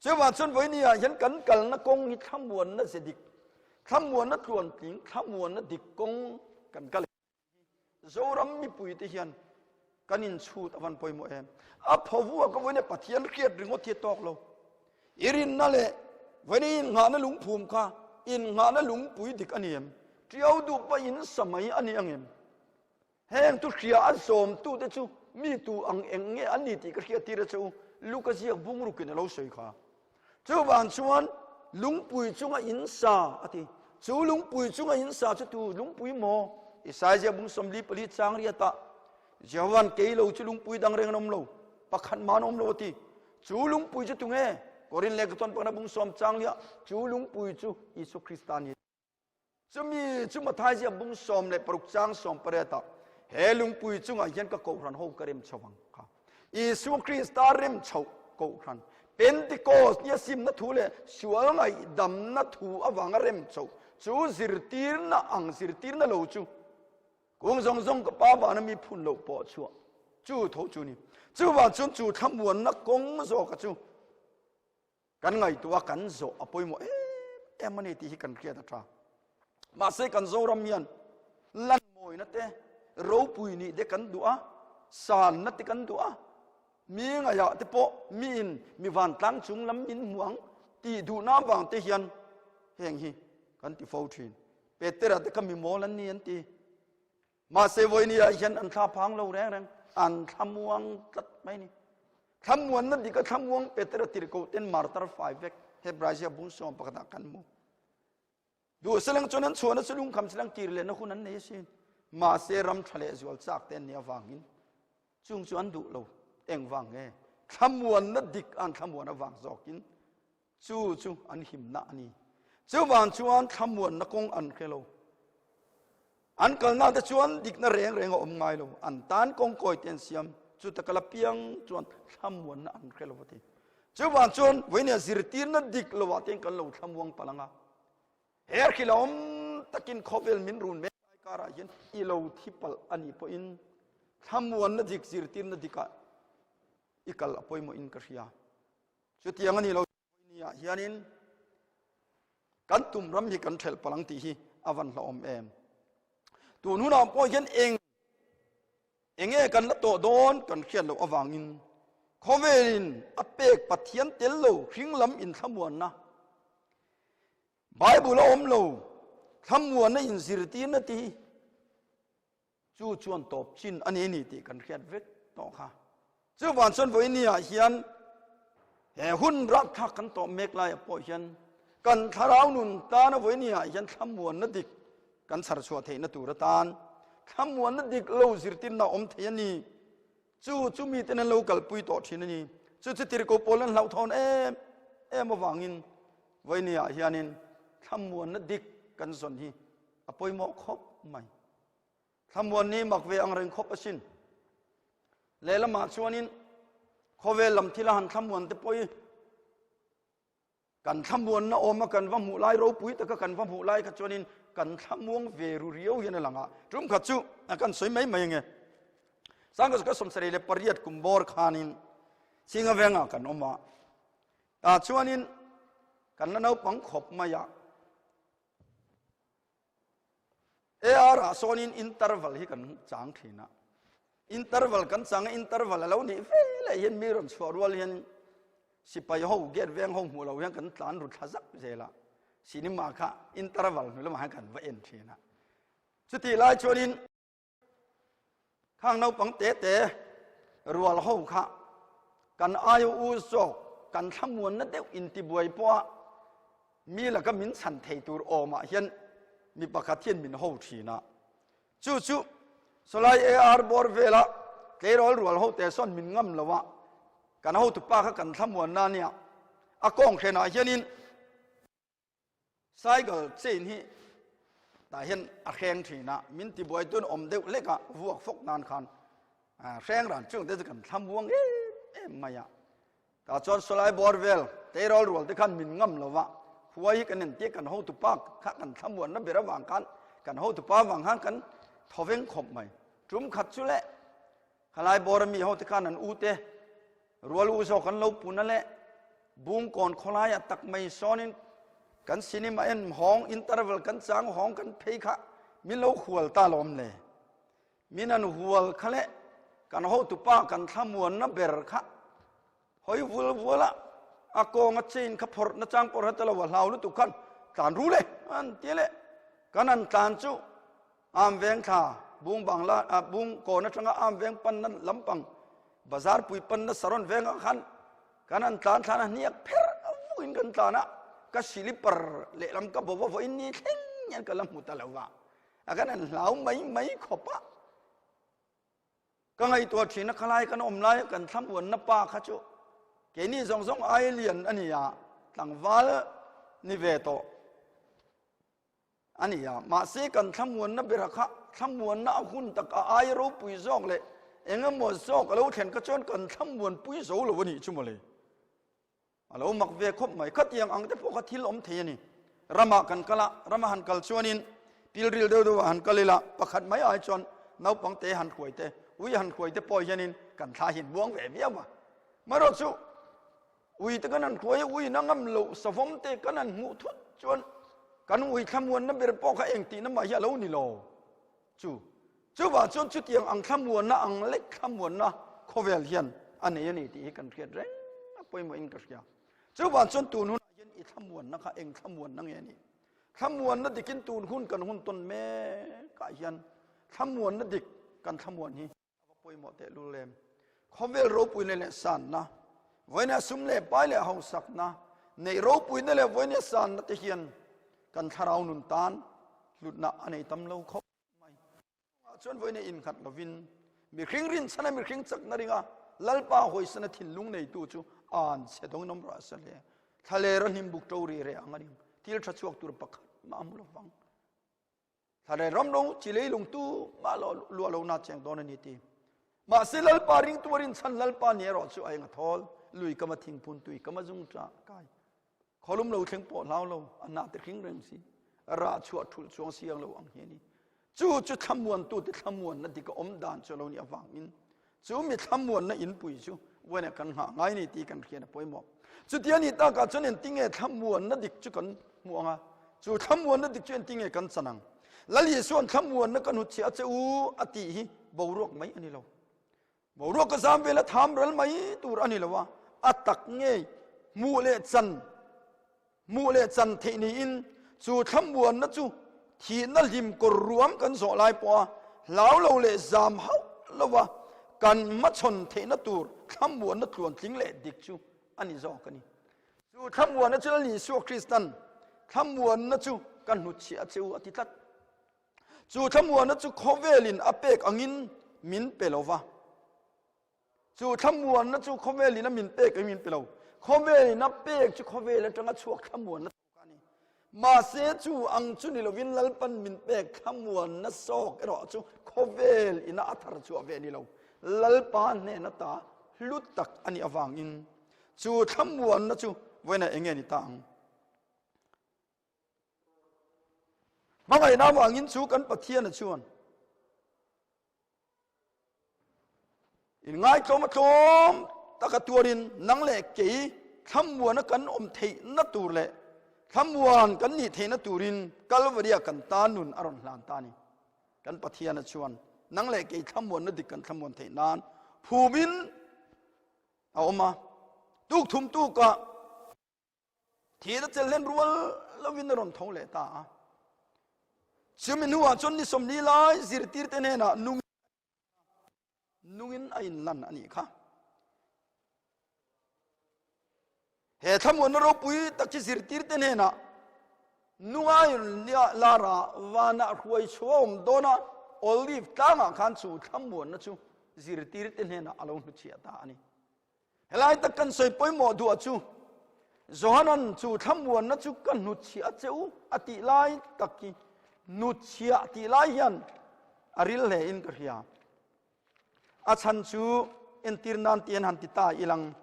Chuvang chuan vawiini ah hian kan kalna kawng hi thlamuanna ze dik, thlamuanna tluantling, thlamuanna dik kawng kan kal hi Zoram mipuite hian kan inchhut a van pawimawh em. A phaw ka vawiin Pathian hriat ringawt hi a tawk lo. I rinna leh vawiin i innghahna lungphum kha innghahna lungpui dik a ni em? Tiau duh pawh in sa mai a ni ang em? Heng tu hria a zawmtute chu mi tu ang eng nge an ni tih ka hriattir a che u, Luka ziak bungrukin a lo sawi kha. Chuvang chuan lungpui chunga in sa a ti. Chu lungpui chunga in sa chu tu lungpui maw? Isaiah ziak bung 44 chang riatah Jehova'n kei lo chu lungpui dang reng an awm lo, pakhat mah an awm lo a ti. Chu lungpui chu tu nge? Korin lehkha tawn pakhatna bung sawm chang liah chu lungpui chu Isua Krista a ni. Chumi chu Mathai ziak bung 16 chang 18 ah he lungpui chungah hian ka kohhran ho ka rem chho ang kha. Isua Krista rem chhoh kohhran Pentecost nia simna thu leh sual ngaihdamna thu avanga rem chhoh chu zirtirna ang zirtirna lo chu kung zawng zawng ka pa vana mi phun loh pawh chhuah chu tho chu ni. Chuvang chuan chu thlamuanna kawng zawka chu Kan ngaihtuah a kan zawh a pawimawh em em a ni tih hi kan hriat a tha. Mahse kan Zoram hian lan mawina te, ropui nih te kan duh a, sanna te kan duh a, mi ngaihah te pawh miin mi vantlang chung lam min hmu ang tih duhna avang te hian heng hi kan ti fo thin. Petera te kha mi mawl an ni an ti. Mahse vawiini ah hian an thla phang lo reng reng, an thlamuang tlat mai ni. Thlamuanna dik a thlamuang Petera tirhkoh ten martar fai vek Hebrai bung sawm pakhat ah kan hmu. Duh selang chuan an chhuahna chu lungkham selang kir lehna hun an nei asin. Mahse ram tha leh zual chak te an nih avangin chung chu an duh lo. Engvang nge? Thlamuanna dik an thlamuan avang zawkin Chu chu an himna a ni. Chuvang chuan thlamuanna kawng an hre lo. An kalna te chuan dikna reng reng a awm ngai lo. An tan kawng kawi te an siam. Chu ta kala piang chuan thlamuanna an hre lo a ti. Chuvang chuan vawinia zirtirna dik lovah te kan lo thlamuang palh ang a. He hrilh a awm takin khawvel min run mek lai karah hian i lo thi palh a nih pawhin thlamuanna dik zirtirna dikah i kal a pawimawhin ka hria. Chutiang a ni lo ni ah hianin kan tum ram hi kan thelh palh ang tih hi a van hlauhawm em. Tun hunah pawh hian eng enge kan la tawh dawn kan hriat loh avangin khawvelin a pek Pathian tel lo hring lam inthlamuanna Bible a awm lo thlamuanna inzirtirna te hi Chu chuan tawp chin a ni ni tih kan hriat vek tawh kha. Chuvang chuan vawiini ah hian he hun rapthlak kan tawh mek laiah pawh hian kan thlarau nun tana vawiini ah hian thlamuanna dik kan chhar chhuah theihna tur atan thlamuanna dik lo zirtirna awm thei a ni. Chu chu miten an lo kalpui tawh thin a ni. Chu chu tirhkoh pawl an hlauhthawn em em avangin vawiini ah hianin thlamuanna dik kan zawn hi a pawimawh khawp mai. Thlamuan ni mak ve ang reng khawp asin. Lehlamah chuanin khawvel lam thila han thlamuan te pawh hi kan thlamuanna awma kan va hmuh lai ropui taka kan va hmuh lai kha chuanin kan thlamuang ve ru riau hian a lang a. Tum khat chu a kan sawi mai mai ange. Sangka ka 78 kum bawr khanin Singa vengah kan awm a. Tah chuanin kan la naupang khawp mai a. AR ah sawnin interval hi kan chang thin a. Interval kan chang a, interval a lo nih ve leh hian mi rawn chhuah rual hian sipai ho gate veng ho hmuh lo hian kan tlan ru thla zak zel a. Cinema kha interval hnu lamah hian kan va en thin a. Chutih lai chuanin Khang naupang te te rual ho kha kan aia u zawk kan thlamuanna deuh intibuai pawha mi laka min chhan thei tur awmah hian mi pakhat hian min ho thin a. Chu chu sawlai AR bawr vela tleirawl rual ho te sawn min ngam lo a, kan hotupa kha kan thlamuanna ania. A kawng hrenah hianin cycle chain hi tah hian a hreng thin a, min tibuai tun awm deuh hlek a, vuak fawk nan khan hreng ran chung te chu kan thlamuang em em mai a. Tah chuan sawlai bawr vel tleirawl rual te khan min ngam lo va, huai hi kan entir kan hotupa kha kan thlamuanna ber avang khan kan hotupa avang khan kan thawveng khawp mai. Tum khat chu leh khalai bawr ami ho te khan an u te rual u zawk an lo pun a leh Bungkawn khawlaiah tak mai sawnin kan cinema en hawng interval kan chang hawng kan phei kha min lo hual ta lawm le. Min an hual kha leh kan hotupa kan thlamuanna ber kha hawi vul vual a, a kawnga chain kha phawrh na chang pawh hre ta lo a hlau lutuk khan tlan ru le an ti leh kan an tlan chu am veng thla bung bangla a bung kawn atanga am veng panna lampang bazar pui panna saron vengah khan kan an tlan thlan a hniak pher vuin kan tlan a ka silipar lehlam ka bo va vawiin ni thleng hian ka la hmu ta lo va. A kan an hlau mai mai khawp a. Ka ngaihtuah thin a khalai kan awm lai kan thlamuanna pa kha chu keini zawng zawng ai lian a ni a, tlangval ni ve tawh a ni a. Mahse kan thlamuanna bera kha thlamuanna a hun tak a ai ropui zawk leh engemaw zawk a lo thlen kha chuan kan thlamuanpui zo lo a nih chu mawle. A lo mak ve khawp mai. Khatiang ang te pawh kha thil awm thei a ni. Ramah kan kal a, rama han kal chuanin pilril deuh deuhah han kal ila, pakhat mai ai chuan naupang te han hruai te, ui han hruai te pawh hianin kan thla hi an buang ve viau a. Marawh chu ui te kan han hruai a, ui na ngam loh savawm te kan han hmuh thut chuan kan ui thlamuanna ber pawh kha engtihna mah hi a lo ni lo. Chu chuvah chuan chutiang ang thlamuanna ang lek thlamuanna khawvel hian a nei a ni tih hi kan hriat reng a pawimawhin ka hria. Chuvah chuan tun hunah hian i thlamuanna kha eng thlamuanna nge ni? Thlamuanna dikin tun hun kan hun tawn mekah hian thlamuanna dik kan thlamuan hi A va pawimawh tehlul em? Khawvel ropuina leh sanna, vawiina sum leh pai leh hausakna, neih ropuina leh vawiina sanna te hian kan thlarau nun tan hlutna a nei tam lo khawp mai. Chungah chuan vawiina innghat lovin mihring rinchhana mihring chakna ringa Lalpa hawisana thinlung neitu chu an chhe dawngin awm rawh se le. Thlalera hnimbuk ṭo ri reh ang a ning. Thil ṭha chhuak tur pakhat mah a hmu lovang. Thlarei ram lo chi leilung tu mah lo luah lo na cheng dawn a ni ti. Mahse Lalpa ringtu a rinchhan Lalpa ni erawh chu a eng a thawl, lui kama thingphun tui kama zung ṭah kai. Khawlum lo thleng pawh hlau lo, a na te hring reng si, rah chhuah thulh chuang siang lo ang hi a ni. Chu chu thlamuantu te thlamuanna dik a awm dan chu a lo nih avangin Chu mi thlamuanna inpui chu vawiinah kan nghah ngai ni tih kan hriat a pawimawh. Chuti a nih takah chuan engtinge thlamuanna dik chu kan hmuh ang a, chu thlamuanna dik chu engtinge kan chan ang? Lal Isua'n thlamuanna ka hnutchhiah a che u a tih hi boruak mai a ni lo. Boruak ka zam vela tham ral mai tur a ni lo a, a tak ngei hmuh leh chan Hmuh leh chan theih niin chu thlamuanna chu thihna hlim kawr ruam kan zawh lai pawha hlau lo leh zam hauh lova kan hmachhawn theihna tur thlamuanna tluantling leh dik chu a ni zawk a ni. Chu thlamuanna chu Lal Isua Kristan thlamuanna chu ka hnutchhiah a che u a ti tlat. Chu thlamuanna chu khawvelin a pek angin min pe lova. Chu thlamuanna chu khawvelin a min pek min pe lo. Khawvelin a pek chu khawvel atanga chhuak thlamuanna tawk a ni. Mahse chu ang chu ni lovin Lalpan min pek thlamuanna sawk erawh chu khawvel ina a thar chhuah ve ni lo. Lalpa hnen ata hlu tak a nih avangin chu thlamuanna chu vawiinah eng nge ni ta ang? Hmangaihna avangin chu kan Pathiana chuan Inngaitlawm a tlawm taka tuarin nang leh kei thlamuana kan awm theihna tur leh thlamuan kan nih theihna turin Kalvaria kan tan nun a rawn hlan ta a ni. Kan Pathiana chuan nang leh kei thlamuanna dik kan thlamuan theih nan phumin a awm a, tukthum tukah Thihna chelhlen rual lovin a rawn tho leh ta a. Chumi hnuah chuan ni 40 lai zirtirte hnenah nung nungin a inlan a nih kha. He thlamuanna ropui tak hi zirtirte hnenah nunga lara vanah hruai chhuah awm dawn a, Olive tlangah khan chu thlamuanna chu zirtirte hnenah a lo hnuchhiah ta a ni. Helai tak kan sawi pawimawh duh chu. Johanan chu thlamuanna chu ka hnutchhiah a che u a tih lai tak hi hnutchhiah tih lai hian a ril hle in ka hria. A chhan chu entir nan ti an han ti ta ilang.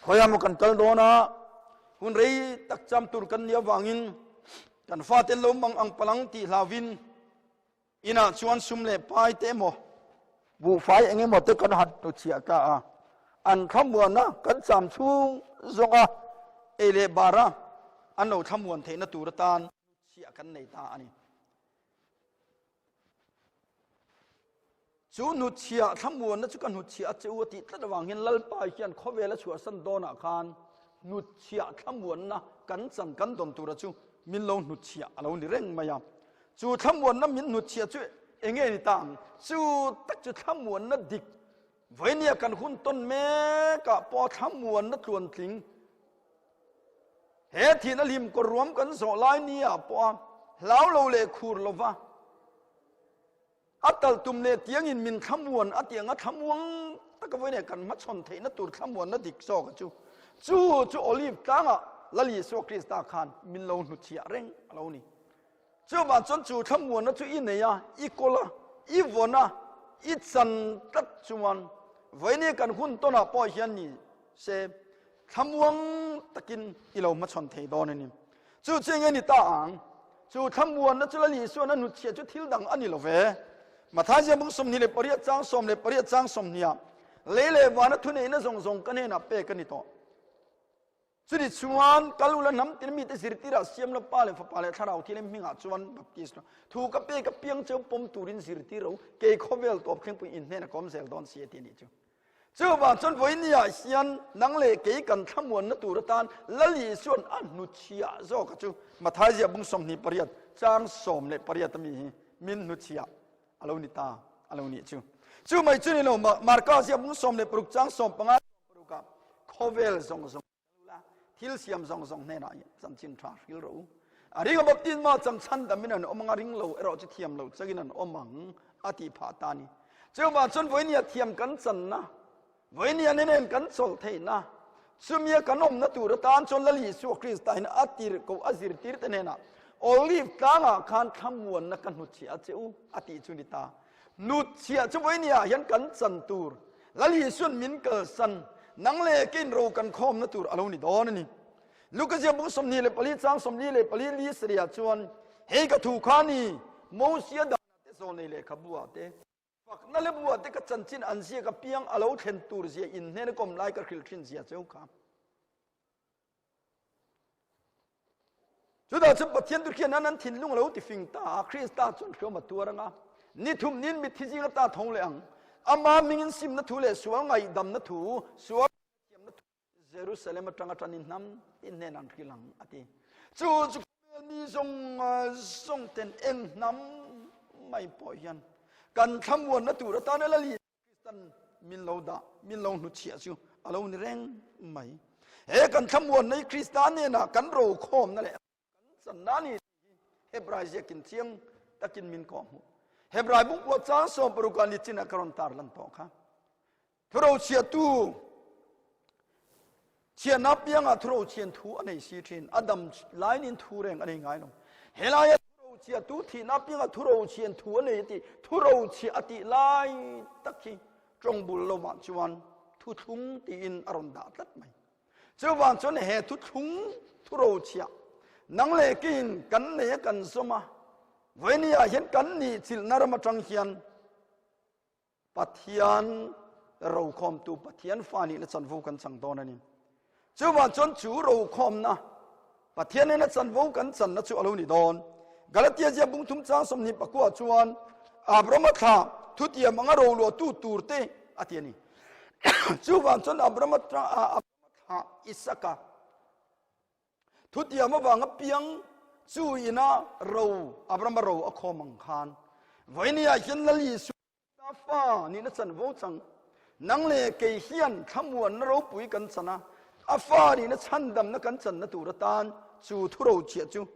Khawiah maw kan kal dawn a, hun rei tak cham tur kan nih avangin kan fate lo mang ang palang tih hlauvin inah chuan sum leh pai te emaw buhfai eng emaw te kan han hnuchhiah ta a, an thlamuana kan cham chhung zawnga ei leh bara an lo thlamuan theihna tur atan hnuchhiah kan nei ta a ni. Chu hnutchhiah thlamuanna chu ka hnutchhiah a che u a tih tlat avang hian Lalpa hian khawvel a chhuahsan dawnah khan hnutchhiah thlamuanna kan chan kan dawn tura chu min lo hnutchhiah a lo ni reng mai a. Chu thlamuanna min hnutchhiah chu eng nge ni ta ang? Chu tak chu thlamuanna dik vawinia kan hun tawn mekah pawh thlamuanna tluantling He thihna hlim kawr ruam kan zawh lai ni ah pawh a hlau lo leh khur lo va, a tal tum leh tiangin min thlamuan a tih anga thlamuang taka vawi leh kan hmachhawn theihna tur thlamuanna dik zawk a chu. Chu chu Olive tlangah Lal Isua Krista khan min lo hnutchhiah reng a lo ni. Chuvang chuan chu thlamuanna chu i nei a, i kawl a, i vawn a, i chan tlat chuan vawiini kan hun tawnah pawh hian ni se thlamuang takin i lo hmachhawn thei dawn a ni. Chu chu enge ni ta ang? Chu thlamuanna chu Lal Isuan a hnutchhiah chu thil dang a ni lo ve. Matthai ziahbung 28 chang 18 chang 20 ah lei leh vana thuneihna zawng zawng ka hnenah pek a ni tawh. Chuni chuan kal ula hnam tin mite zirtirah siam la Pa leh Fapa leh Thlarau Thianghlim hmingah chuan baptist la thu ka pek apiang cheu pawm turin zirtir ro kei khawvel tawp thlengpui in hnenah ka awm zel dawn si a ti a nih chu. Chuvang chuan vawinia hian nang leh kei kan thlamuanna tur atan Lal Isuan a hnuchhiah zawk a chu Matthai ziah bung 28 chang 18 ami hi min hnuchhiah a lo ni ta a lo nih chu. Chu mai chu ni lo Marka ziah bung 16 chang 15 Parukah khawvel zawng zawng la thil siam zawng zawng hnenah chanchin tha hril rawh u. A ring a baptisma chang chhan damin an awm ang a, ring lo erawh chu thiam lo changin an awm ang a tih phah ta ni. Chuvang chuan vawinia thiam kan channa, vawinia nen kan chawlh theihna, chumia kan awmna tur atan chuan Lal Isua Krista in a tir ko a zirtir te hnenah Olive tlangah khan thlamuanna ka hnutchhiah a che u a tih chu ni ta. Nutchhiah chu vawinia hian kan chan tur, Lal Isuan min kalsan, nang leh kein ro kan khawmna tur a lo ni dawn a ni. Luka ziak bung 24 chang 44 li sarihah chuan, Hei ka thu kha ni, Mosia dana te zawnei lehkhabu ah te, fakna lebu ah te ka chanchin an ziak apiang a lo thlen tur zia in hnena kawm lai ka hrilh thin zia cheu kha. Chutah chuan Pathian tur khian an thinlung a lo tifing ta a, Krista chuan hriawm a tuar ang a, ni thum nin mitthi zing ata thawng leh ang. Ama mingin simna thu leh sual ngaihdamna thu, sual thiamna thu Jerusalem atanga tanin hnam tin hnen an hril ang a ti. Chu chu khawvel mi zawng zawng ten eng hnam mai pawh hian kan thlamuanna tur atana la li Kristan min lo dah, min lo hnutchhiah chu a lo ni reng mai. He kan thlamuanna hi Krista nena kan rokhawmna leh kan channa a ni tih hi Hebrai ziakin chiang takin min kawhhmuh. Hebrai bungkua chang 16 ah nichin ah ka rawn tarlan tawh kha. Thurochhiahtu Chhiatna piangah thurochhian thu a nei si thin. A dam lainin thu reng a nei ngai lo. Helaia thurochhiahtu thihna piangah thurochhian thu a nei a tih, thurochhiah a tih lai tak hi tawngbul lovah chuan thuthlung tiin a rawn dah tlat mai. Chuvang chuan he thuthlung thurochhiah nang leh keiin kan nei a kan zawm a, vawinia hian kan nih chilhna ram atang hian Pathian rokhawmtu Pathian fa nihna chanvo kan chang dawn a ni. Chuvang chuan chu rokhawmna Pathian nena chanvo kan channa chu a lo ni dawn. Galatia zia bung thum chang 24 chuan Abrahama thla thutiam anga roluahtu turte a ti a ni. Chuvang chuan Abrahama thla Isaka Thutiam avanga piang chu ina ro Abrahama ro a khawm ang khan vawinia hian Lal Isua ta fa nihna chanvo chang nang leh kei hian thlamuanna ropui kan chan a, a fa nihna chhandamna kan channa tur atan chu thuro chiah chu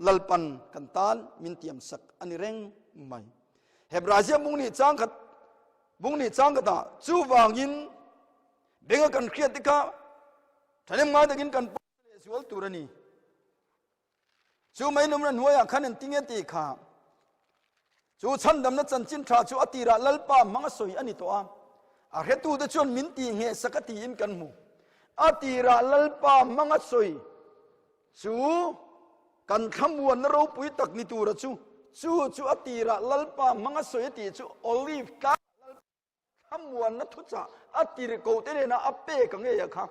Lalpan kan tan min tiam sak a ni reng mai. Hebrai ziak bung nih chang khat bung nih chang khatah chuvangin benga kan hriat te kha thahnem ngai takin kan. zual tur a ni. Chu mei lumna hnuaiah khan engtinge tih kha chu chhandamna chanchin tha chu a tirah Lalpa hmang a sawi a ni tawh a, a hretute chuan min tih ngheh sak a tiin kan hmu. A tirah Lalpa hmang a sawi chu kan thlamuanna ropui tak ni tura chu chu chu a tirah Lalpa hmang a sawi a tih chu Olive tlang Thlamuanna thuchah a tirhkohte nena a pek ang ngei a kha,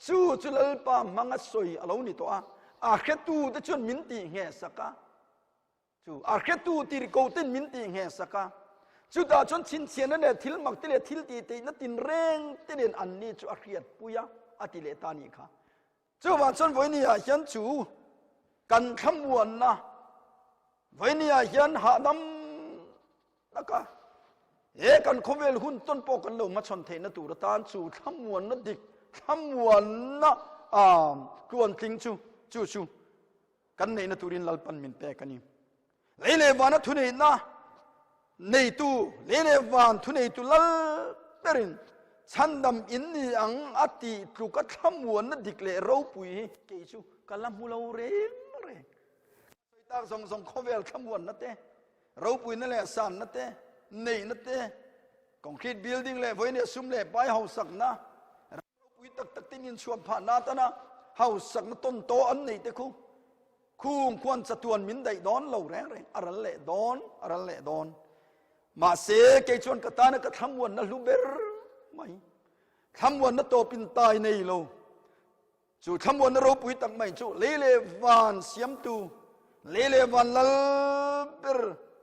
chu chu Lalpa hmanga sawi a lo ni tawh a, a hretute chuan min tih ngheh sak a, chu a hretu tirhkohten min tih ngheh sak a, chutah chuan chhinchhiahna leh thil mak te leh thil tih teihna tinreng te nen anni chu a hriatpui a, a ti leh ta nih kha. Chuvang chuan vawinia hian chu kan thlamuanna, vawinia hian hahdam taka he kan khawvel hun tawn pawh kan lo hmachhawn theihna tur atan chu thlamuanna dik, thlamuanna tluantling chu chu chu kan neihna turin Lalpan min pek a ni. Lei leh vana thuneihna neitu, lei leh van thuneitu lal berin chhandam in ni ang a tih tluka thlamuanna dik leh ropui hi kei chu ka la hmu lo reng reng. Ka sawi tak zawng zawng khawvel thlamuanna te, ropuina leh sanna te, neihna te, concrete building leh vawiin sum leh pai hausakna, ram ropui tak tak ten inchhuah phahna atana hausakna tawn tawh an neih te khu Khung khuan chatuan min daih dawn lo reng reng, a ral leh dawn, a ral leh dawn. Mahse, kei chuan ka tana ka thlamuanna hlu ber mai, thlamuanna tawpin tai nei lo, chu thlamuanna ropui tak mai chu lei leh van siamtu, lei leh van lal ber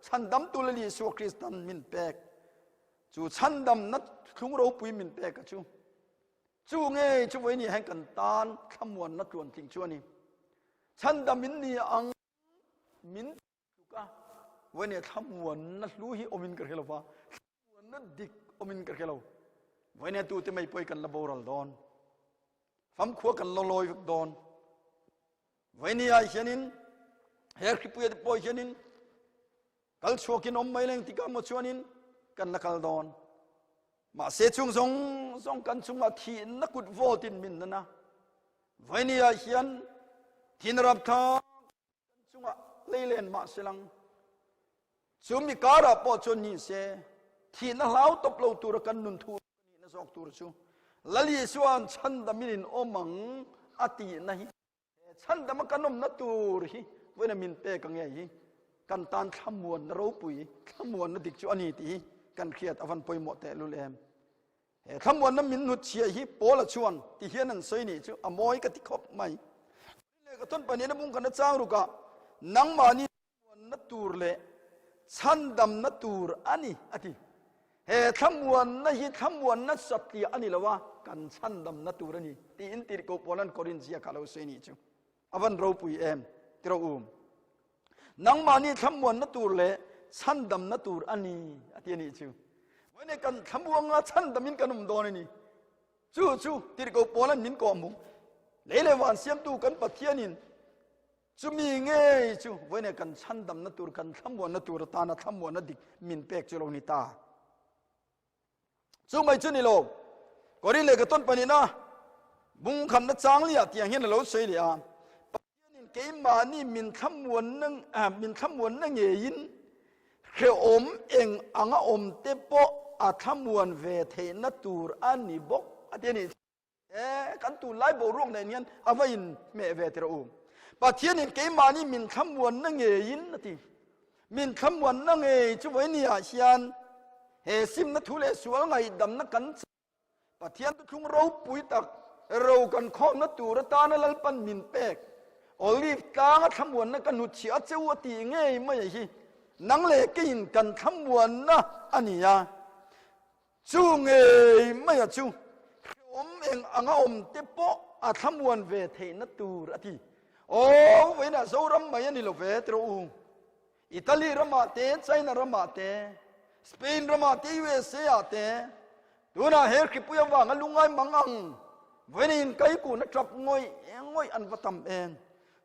chhandamtu Lal Isua Kristan min pek, chu chhandamna thlung ropui min pek a chu. Chu ngei chu vawiin hian kan tan thlamuanna tluantling chu a ni. Chhandam in ni ang min tluk a, vawiin hian thlamuanna hlu hi awmin ka hre lo va, thlamuanna dik awmin ka hre lo. Vawiin hian tute mai pawh hi kan la boral dawn, famkhua kan la lawi vek dawn. Vawiin ah hianin he hripuia te pawh hianin Kal chhuakin awm mai leng tikah maw chuanin kan la kal dawn. Mahse chung zawng zawng kan chungah thihna kut vawtin min nan a. Vaini ah hian thin rapthlak kan chungah leilen mah selang. Chu mi karah pawh chuan ni se thihna hlau tawp lo tura kan nun thu nihna zawk tur chu Lal Isua'n chhandamin in awm ang a tihna hi He chhandama kan awmna tur hi vawiin min pek ang ngei hi kan tan thlamuanna ropui, thlamuanna dik chu a ni tih hi kan hriat a van pawimawh tehlul em. He thlamuanna min hnutchhiah hi Paula chuan ti hian an sawi nih chu a mawi ka ti khawp mai. Lehkha thawn pahnihin a bung khan a chang ruk a, nangmahni Thlamuanna tur leh chhandamna tur a ni, a ti. He thlamuanna hi thlamuanna satliah a ni lo a, kan chhandamna tur a ni, tiin Tirhkoh Paula'n Korinth ziakah a lo sawi nih chu. A van ropui em, ti rawh u. Nangmahni thlamuanna tur leh chhandamna tur a ni, a ti a nih chu. Vawiin kan thlamuanga chhandamin kan awm dawn a ni. Chu chu Tirhkoh Paula'n min kawhhmuh. Lei leh van siamtu kan Pathianin Chumi ngei chu vawiin kan chhandamna tur, kan thlamuanna tur atana thlamuanna dik min pek chu lo ni ta. Chu mai chu ni lo, Korin lehkha tawn pahnihna bung khamna chang liah tiang hian a lo sawi leh a, Pathianin keimahni min thlamuanna, min thlamuanna ngeiin hrehawm eng anga awm te pawh a thlamuan ve theihna tur a ni bawk a ti a ni. E, kan tunlai boruak nen hian a va in hmeh ve tirh u. Pathianin keimahni min thlamuanna ngeiin a ti. Min thlamuanna ngei chu vawinia hian he simna thu leh sual ngaihdamna kan Pathian thuthlung ropui tak ro kan khawmna tur atana Lalpan min pek Olive tlanga thlamuanna ka hnutchhiah a cheu a tih ngei mai hi nang leh keiin kan thlamuanna a ni a. Chu ngei maia chu hrehawm eng anga awm te pawh a thlamuan ve theihna tur a ti. Aw, vawiinah Zoram mai a ni lo ve tiraw u. Italy ramah te, China ramah te, Spain ramah te, USA ah te, tunah he hripui avanga lungngai mang ang vawiin inkaikuna tap ngawih ngawih an va tam em.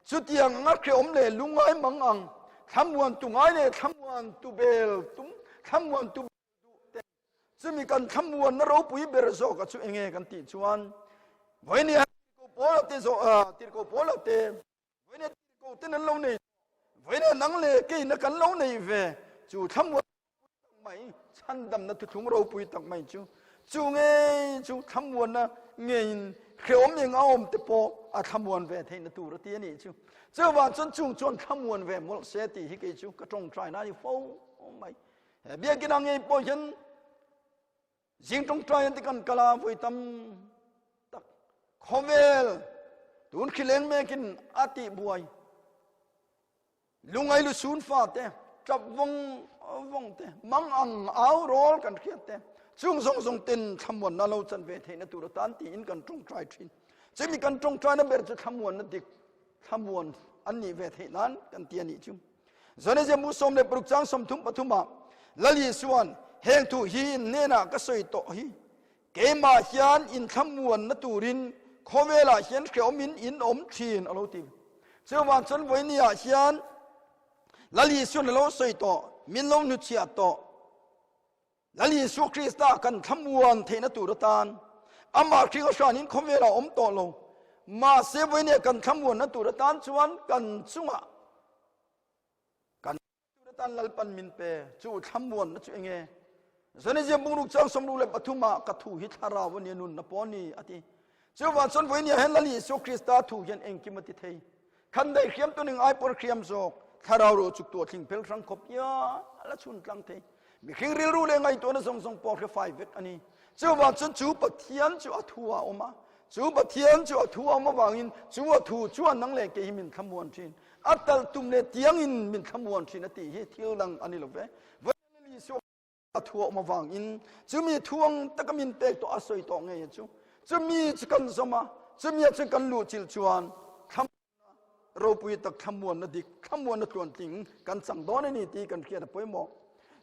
Chutiang anga hrehawm leh lungngai mang ang thlamuantu ngai leh thlamuantu bel tum, thlamuantu Chumi kan thlamuanna ropui ber zawka chu enge kan tih chuan vawinia. Paula te zawh tirhkoh Paula te vawiina tirhkoh ten an lo nei vawiina nang leh keina kan lo nei ve chu thlamuan tak mai chhandamna thuthlung ropui tak mai chu chu ngei chu thlamuanna ngeiin hrehawm eng a awm te pawh a thlamuan ve theihna tur a ti a nih chu. Chuvang chuan chung chuan thlamuan ve mawlh se tih hi kei chu ka tawngtai na a ni fo mai. He biakinn ah ngei pawh hian Zing tawngtai an ti kan kal a vawi tam tak khawvel tun khileng mekin a tih buai lungai lu sun fa te tap vawng vawng te mang ang au rawl kan hriat te chung zawng zawng ten thlamuan na lo chan ve theihna tur atan tiin kan tawngtai thin chumi kan tawngtai na ber chu thlamuan na dik thlamuan an nih ve theih nan kan ti a nih chu Zanizia mu 16 chang 33 ah Lal Isuan heng thu hi in hnenah ka sawi tawh hi keimah hian in thlamuanna turin khawvelah hian hrehawmin in awm thin a lo ti. Chuvang chuan vawiini ah hian Lal Isuan a lo sawi tawh min lo hnuchhiah tawh Lal Isua Krista kan thlamuan theihna tur atan amah hring a hranin khawvelah awm tawh lo. Mahse vawinia kan thlamuanna tur atan chuan kan chungah kan tur atan Lalpan min pe. Chu thlamuanna chu enge? Zanizia bungruk chang 63 ah ka thu hi thlarau a nia nunna pawh a ni a ti. Chuvang chuan vawinia hian Lal Isua Krista thu hian engkim a ti thei. Khan dei hriam tuning ai por hriam zawk thlarau ro chuk tuah thling phel hrang khawp ya la chhun tlang thei. Mihring rilru leh ngaihtuahna zawng zawng pawh hre fai vek a ni. Chuvang chuan chu Pathian chu a thu a awm a. Chu Pathian chu a thu a awm avangin chu a thu chuan nang leh kei hi min thlamuan thin. A talh tum leh tiangin min thlamuan thin a tih hi thil dang a ni lo ve. Vawiin Isua a thu a awm avangin chumi thu ang taka min pek tawh a sawi tawh ngei a chu. Chumi chu kan zawm a, chumi ah chuan kan luhchilh chuan thlamuanna ropui tak, thlamuanna dik, thlamuanna tluantling kan chang dawn a ni tih kan hriat a pawimawh.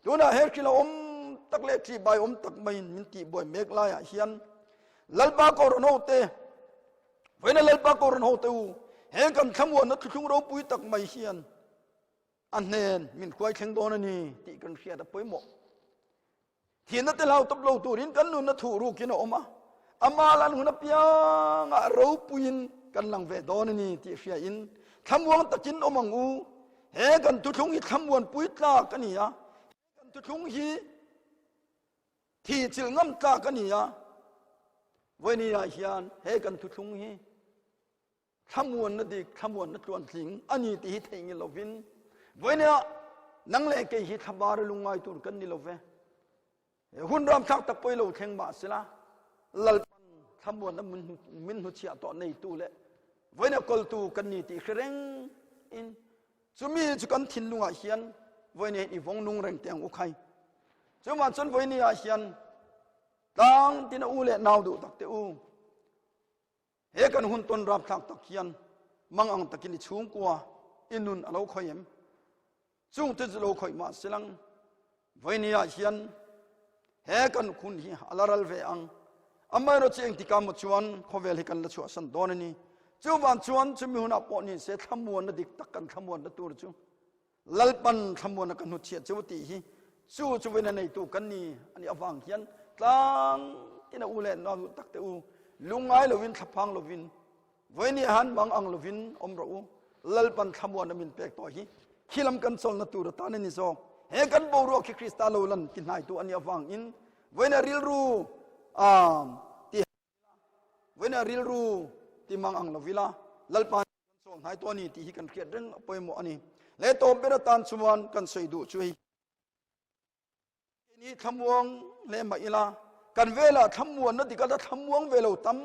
Tunah he hril a awm tak leh ṭihbai awm tak maiin min tihbuai mek laiah hian Lalpa Kohhran hote, vawiina Lalpa Kohhran hote u, heng kan thlamuanna thuthlung ropui tak mai hian a hnen min hruai thleng dawn a ni tih kan hriat a pawimawh. Thihna te hlau tawp lo turin kan nunna thuh rukin a awm a, ama lan hun apiangah ropuiin kan lang ve dawn a ni tih hriain thlamuang takin awm ang u. He kan thuthlung hi thlamuan pui tlak a ni a, he kan thuthlung hi thi chilh ngam tlak a ni a. Vawiin ah hian he kan thuthlung hi thlamuanna dik, thlamuanna tluantling a ni tih hi theihnghilh lovin vawinia nang leh kei hi thlabar a lungngai tur kan ni lo ve. He hun ramthlak tak pawh i lo thleng mah sela Lalpan thlamuanna min hnuchhiah tawh neitu leh vawinia kawltu kan ni tih hre reng in chumi chu kan thinlungah hian vawinia i vawng nung reng teh ang u khai. Chuvang chuan vawinia hian tlang tina u leh nau duh tak te u He kan hun tawn rapthlak tak hian mang ang takin i chhungkua i nun a lo khawih em? Chungte chu lo khawih mah silang vawiini ah hian he kan hun hi a la ral ve ang. Amaherawh chu engtika maw chuan khawvel hi kan la chhuahsan dawn a ni. Chuvang chuan chumi hunah pawh ni se thlamuanna dik tak kan thlamuanna tur chu Lalpan thlamuanna ka hnutchhiah cheu tih hi chu chu vawiin a neitu kan ni a nih avang hian tlang tin a u leh nau duh tak te u lungngai lovin thlaphang lovin vawiin han mang ang lovin awm rawh u Lalpan thlamuanna min pek tawh hi khilam kan chawlna tur atan a ni zawk he kan boruak hi Krista lo lan ti hnaitu a nih avangin vawiin a rilru ti Vawiin ah rilru ti mang ang lo ila, Lalpa nih kan chawl hnai tawh a ni tih hi kan hriat reng a pawimawh a ni. Le tawp ber atan chuan kan sawi duh chu hei keini thlamuang hle mah ila, kan velah thlamuanna dik a thlamuang ve lo tam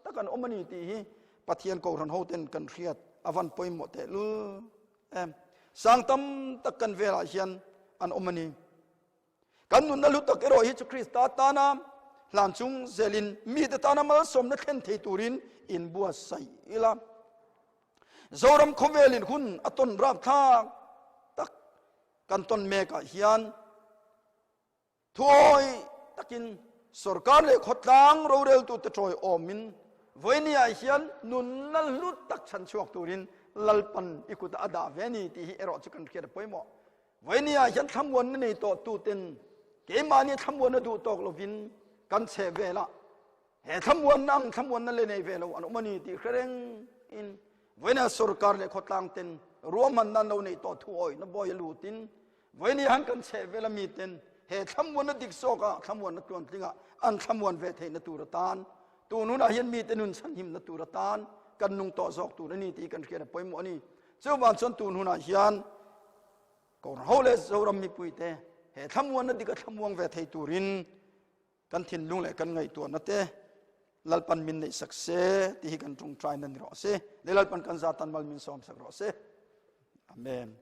tak an awm a ni tih hi Pathian Kohhran hoten kan hriat a van pawimawh tehlul em. Sang tam tak kan velah hian an awm a ni. Kan nunna hlu tak erawh hi chu Krista tana hlan chung zelin mite tana malsawmna thlen thei turin inbuatsaih ila. Zoram khawvelin hun a tawn rapthlak tak kan tawn mekah hian thuawi takin sorkar leh khawtlang roreltute tawiawmin vawinia hian nunna hlu tak chhanchhuak turin Lalpan i kutah a dah ve a ni tih hi erawh chu kan hriat a pawimawh. Vawinia hian thlamuanna nei tawh tuten keimahni thlamuanna duh tawk lovin kan chheh velah. He thlamuanna ang thlamuanna le nei ve lo an awm a ni tih hre reng in vawiina sorkar leh khawtlang ten ruahmanna an lo neih tawh thu awihna bawi a lutin vawiini han kan chheh vel a mi ten he thlamuanna dik zawka thlamuanna tluantlinga an thlamuan ve theihna tur atan tun hunah hian mite nun chhanhimna tur atan kan nung tawh zawk tur a ni tih kan hriat a pawimawh a ni. Chuvang chuan tun hunah hian Kohhran leh Zoram mipuite he thlamuanna dika thlamuang ve thei turin kan thinlung leh kan ngaihtuahna te Lalpan min neih sak se tih hi kan tawngtaina ni rawh se. Le Lalpan kan zatan mal min sawm sak rawh se. Amen.